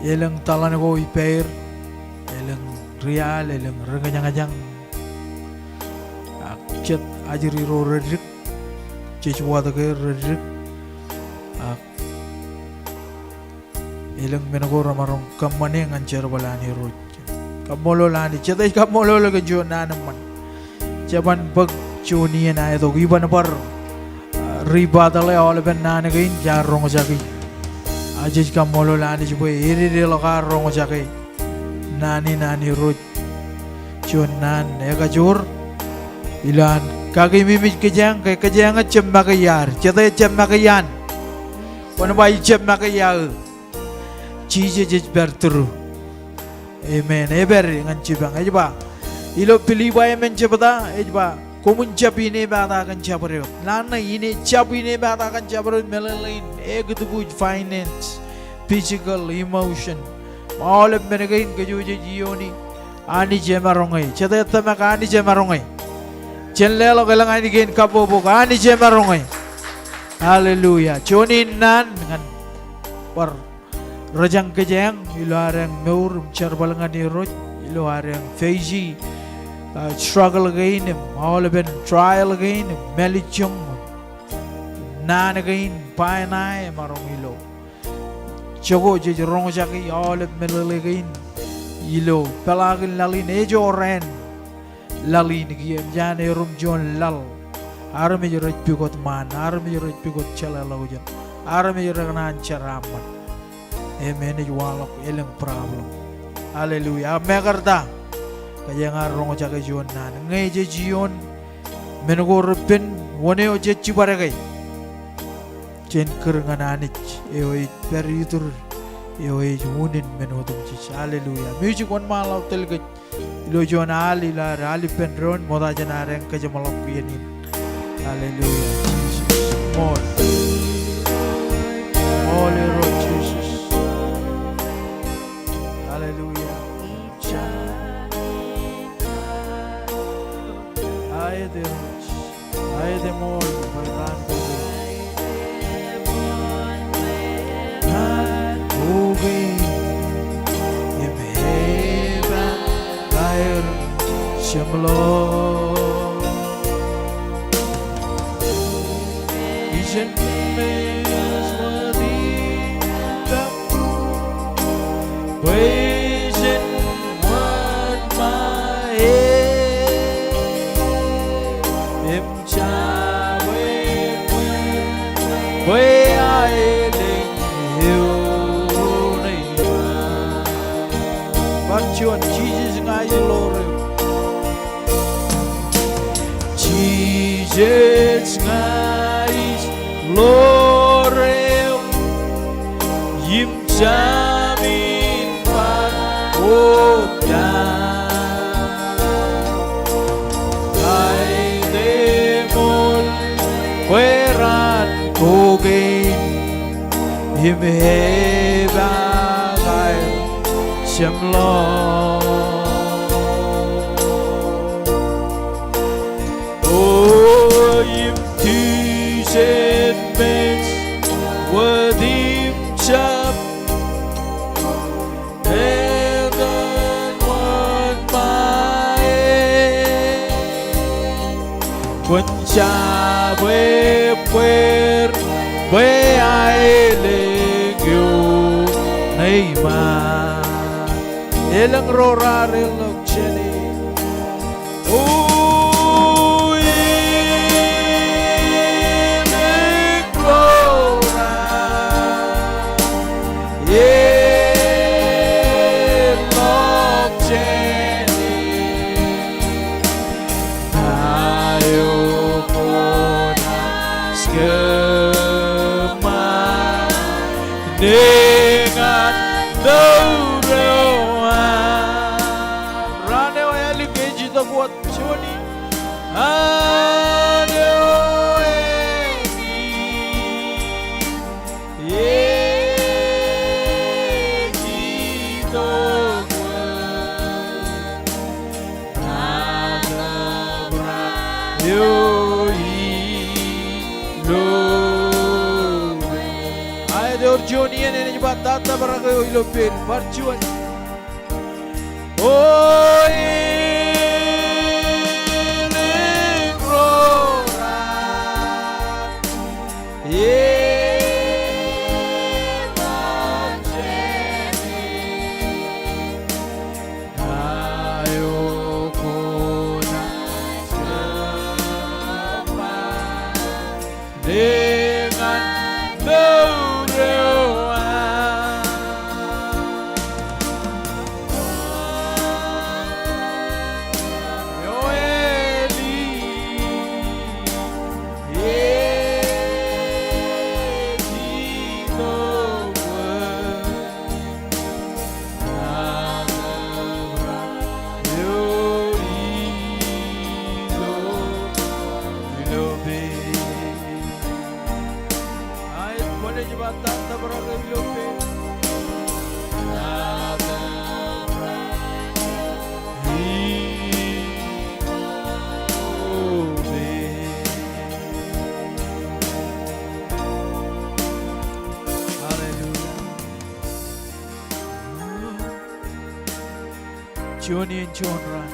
elōñ taḷan ko ippāer, elōñ rial, elōñ ri ñajñañ. Ak jet ajri ro reddik, jej watōk er reddik. Ak elōñ men ko remaroñ kōṃṃane ñan jerbal an Irooj. Kaṃṃoolol Anij, jete ej kaṃṃoolol kōn juon naan eṃṃan. Jeban bōk juon iien aetok, iban bar, ah, ri battle e aolepān naan kein jaar roñjake. Ak jej kaṃṃoolol Anij bwe ededeḷọk aō roñjake naan in an Irooj. Juon naan ekajoor ilo an kakememej kōjeañ, ke kōjeañ ej jab make iaad. Jete ej jab make iaan? Kwōn ba ij jab make iaō. Jisōs ej pād through. Amen. Ej pād ñan jipañ. Ej ba, ilo Pilippai emān jebta, ej ba, koṃwin jab inepata kōn jabdewōt. Naan ṇe ine, jab inepata kōn jabdewōt, meḷeḷein, ekūtbuuj, finance, physical, emotion. Aolep men kein kōj ej iioone. Anij emaroñ e. Jete ej tōmak Anij emaroñ e? Jen leḷọk elōñ ainikien kabbokbok, Anij emaroñ e. Hallelujah. Juon in naan ñan bar rejañ kōjeañ ilo adeañ mour im jerbal ñan Irooj, ilo adeañ face, ah, struggle kein im aolepān trial kein im mālejjoñ. Naan kein baaṇe emaroñ ilo jokwe jej roñjake aolep meḷeḷe kein ilo peḷaakin laḷ in, ej jorrāān laḷ in kiiō, eṃōj an erom juon laḷ. Armej rej pukot ṃaan, armej rej pukot jeḷāḷọkjeṇ, armej rekōṇaan jeraaṃṃan. Amen. Ej waḷọk elōñ problem. Hallelujah. Ak mekarta, kōjeañ ar roñjake juon naan. Ñe jej iioon men ko repen, wōn eo jej jibadeke? Jen kūr ñan Anij eo ej pād itur, eo ej unin men otemjej. Hallelujah. Music, wōnṃaanḷọk tōl kōj ilo juon al, ilo ad al ippān doon, ṃokta jān ad kōjeṃḷọk iien in. Hallelujah, Jesus. Ṃool. Ṃool Irooj Jisōs. Hallelujah. Aet Irooj. Aet, eṃool bwe raan ko ke, raan ko ke im epaak aer jeṃḷọk. Ijen mej wōt im jab, bwe jen wōnṃae im jab bwe aelōñ eoon eo. Bar juon, Jisōs ña ij ḷoor eok. Jisōs ña ij ḷoor eok. Im jab in bar wōt iaad. Aet, eṃool bwe raan ko kein im epaak aer jeṃḷọk. O, im tijen mej wōt im jab, etan wōnṃae, kwōn jab ebbeer bwe aelōñ eoon eo iṃaan. Elōñ ro raar leḷọk jāne. O, elōñ ro raar leḷọk jāne. Ña eo kwōnaaj Eñan mour eo an. Raan eo ālikin ej itok wōt juon in. An eo ej itok wōt. Aet, ewōr juon iien enaaj ba tata bōrake eo ilo peid, bar juon. O, elōñ ro raar eṃōj jāne. Eo kwōnaaj jab ba eñan mour eo an. Eo ālikin ej itok wōt. Hallelujah. Juon iien juon raan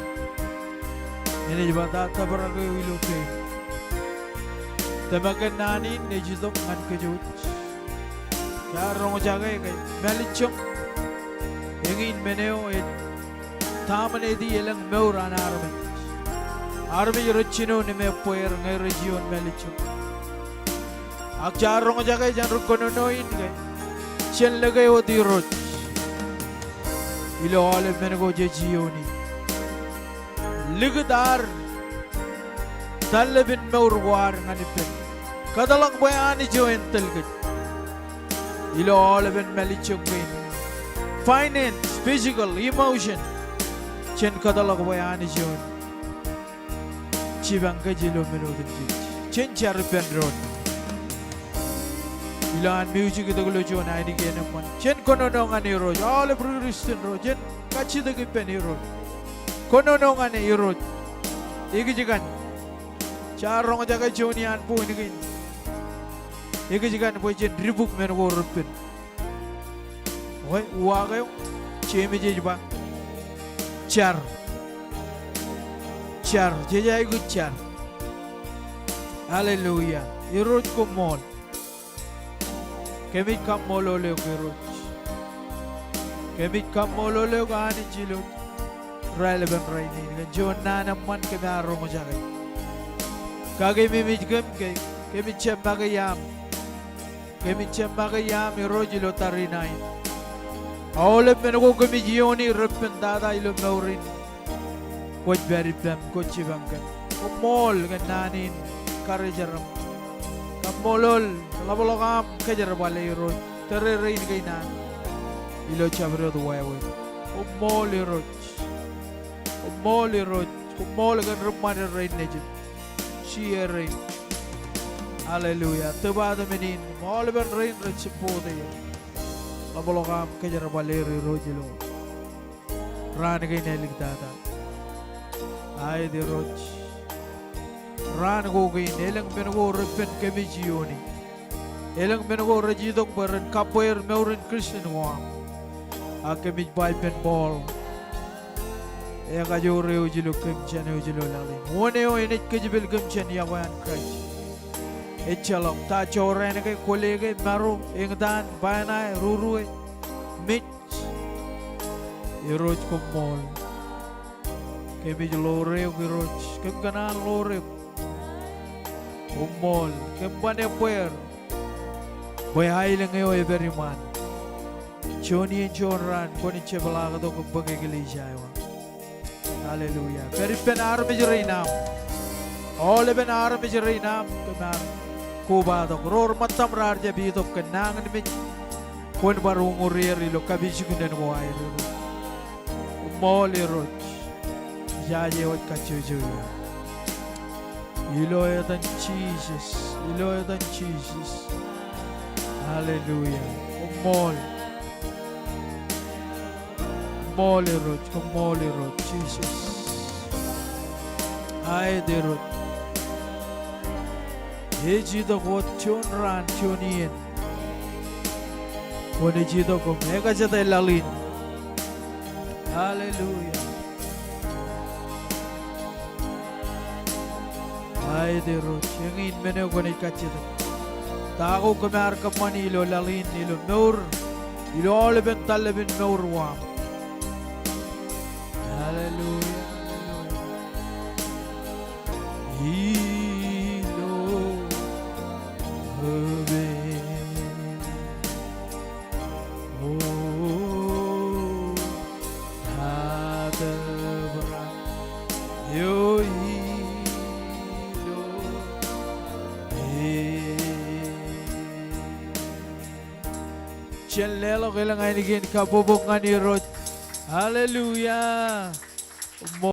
enaaj ba tata bōrake eo ilo peid. Tōmak ke naan in ej itok ñan kōj wōj. Jaar roñjake ke mālejjoñ. Eñin men eo ej dominate-i elōñ mour an armej. Armej rej jino im ebbeer ñe rej ioon mālejjoñ. Ak jaar roñjake jān ri kōnono in ke jen lōke wōt Irooj ilo aolep men ko jej iooni. Likūt ad, tallōb in mour ko ad ñan ippān. Kōtḷọk bwe Anij eo en tōl kōj ilo aolepen mālejjoñ kein. Finance, physical, emotion. Jen kōtḷọk bwe Anij eo en jipañ kōj ilo men otemjej. Jen jar ippān doon. Ilowaan music itok ilo juon ainikien eṃṃan, jen kōnono ñan Irooj. Aolep ri Kristian ro, jen kajjitōk ippān Irooj. Kōnono ñan Irooj. Ikijjeen, jaar roñjake juon iaan point kein. Ikijjeen bwe jen dibuk men ko reppen. Okay, uwaak eo, Jemes ej ba, jar. Jar, jej aikuj jar. Hallelujah. Irooj koṃṃool. Kōmij kaṃṃoolol eok Irooj. Kōmij kaṃṃoolol eok Anij ilo raelepen rainin kōn juon naan eṃṃan kōm ar roñjake. Kakememej kōm ke kōmij jab make iaam. Kōmij jab make iaam Irooj ilo tariṇae in. Aolep men ko kōmij iooni reppen tata ilo mour in. Kwōj pād ippaṃ, kwōj jipañ kōm. Koṃṃool kōn naan in karijer eo. Kaṃṃoolol, ḷapḷọk aṃ kōjerbale Irooj. Tōre rein kein an ilo jabdewōt wāween. Koṃṃool Irooj. Koṃṃool Irooj. Koṃṃool kōn ri ṃaded rein nejūṃ. J A rein. Hallelujah. Department in im aolepen rein rej support eō. Ḷapḷọk aṃ kōjerbale er Irooj ilo raan kein āliktata. Aet Irooj. Raan ko kein elōñ men ko reppen kōmij iooni. Elōñ men ko rej itok bwe ren kabbweer mour in Kristian ko aṃ. Ak kōmij ba ippān Paul, ekajoor eō ilo kōm jān eo ej ilo laḷ in. Wōn eo enaaj kōjepel kōm jān yokwe an Kraist? Ejjeḷọk. Ta jorrāān ke, kwōle ke, maro, eñtaan, bānāe, rūruwe, mej. Irooj koṃṃool. Kōmij ḷoor eok Irooj. Kōm kōṇaan ḷoor eok. Koṃṃool. Kōm ban ebbeer bwe aelōñ eo epād iṃaan. Juon iien juon raan kwōnaaj jepḷaaktok im bōk eklejia eo aṃ. Hallelujah. Pād ippān armej rein aṃ. Aolepen armej rein aṃ kōm ar kobatok. Ro reṃōttaṃ raar jab itok kōn nañinmej. kwōn bar uñūr er ilo kapijuknen ko aer Irooj. Koṃṃool Irooj. Ijaje wōt kajjojo iaan. Ilo etan Jisōs, ilo etan Jisōs. Hallelujah. Koṃṃool. Koṃṃool Irooj, koṃṃool Irooj, Jisōs. Aet Irooj. Ej itok wōt juon raan, juon iien. Kwōnaaj itok im ekajete laḷ in. Hallelujah. Aet Irooj, eñin men eo kwōnaaj kajjitōk. Ta ko kōm ar kōṃṃani ilo laḷ in, ilo mour, ilo aolepen tallepen mour ko am. Hallelujah, hallelujah. Ilo open. O, tatōprak eo ilo e. Jen leḷọk elōñ ainikien kabbokbok ñan Irooj. Hallelujah.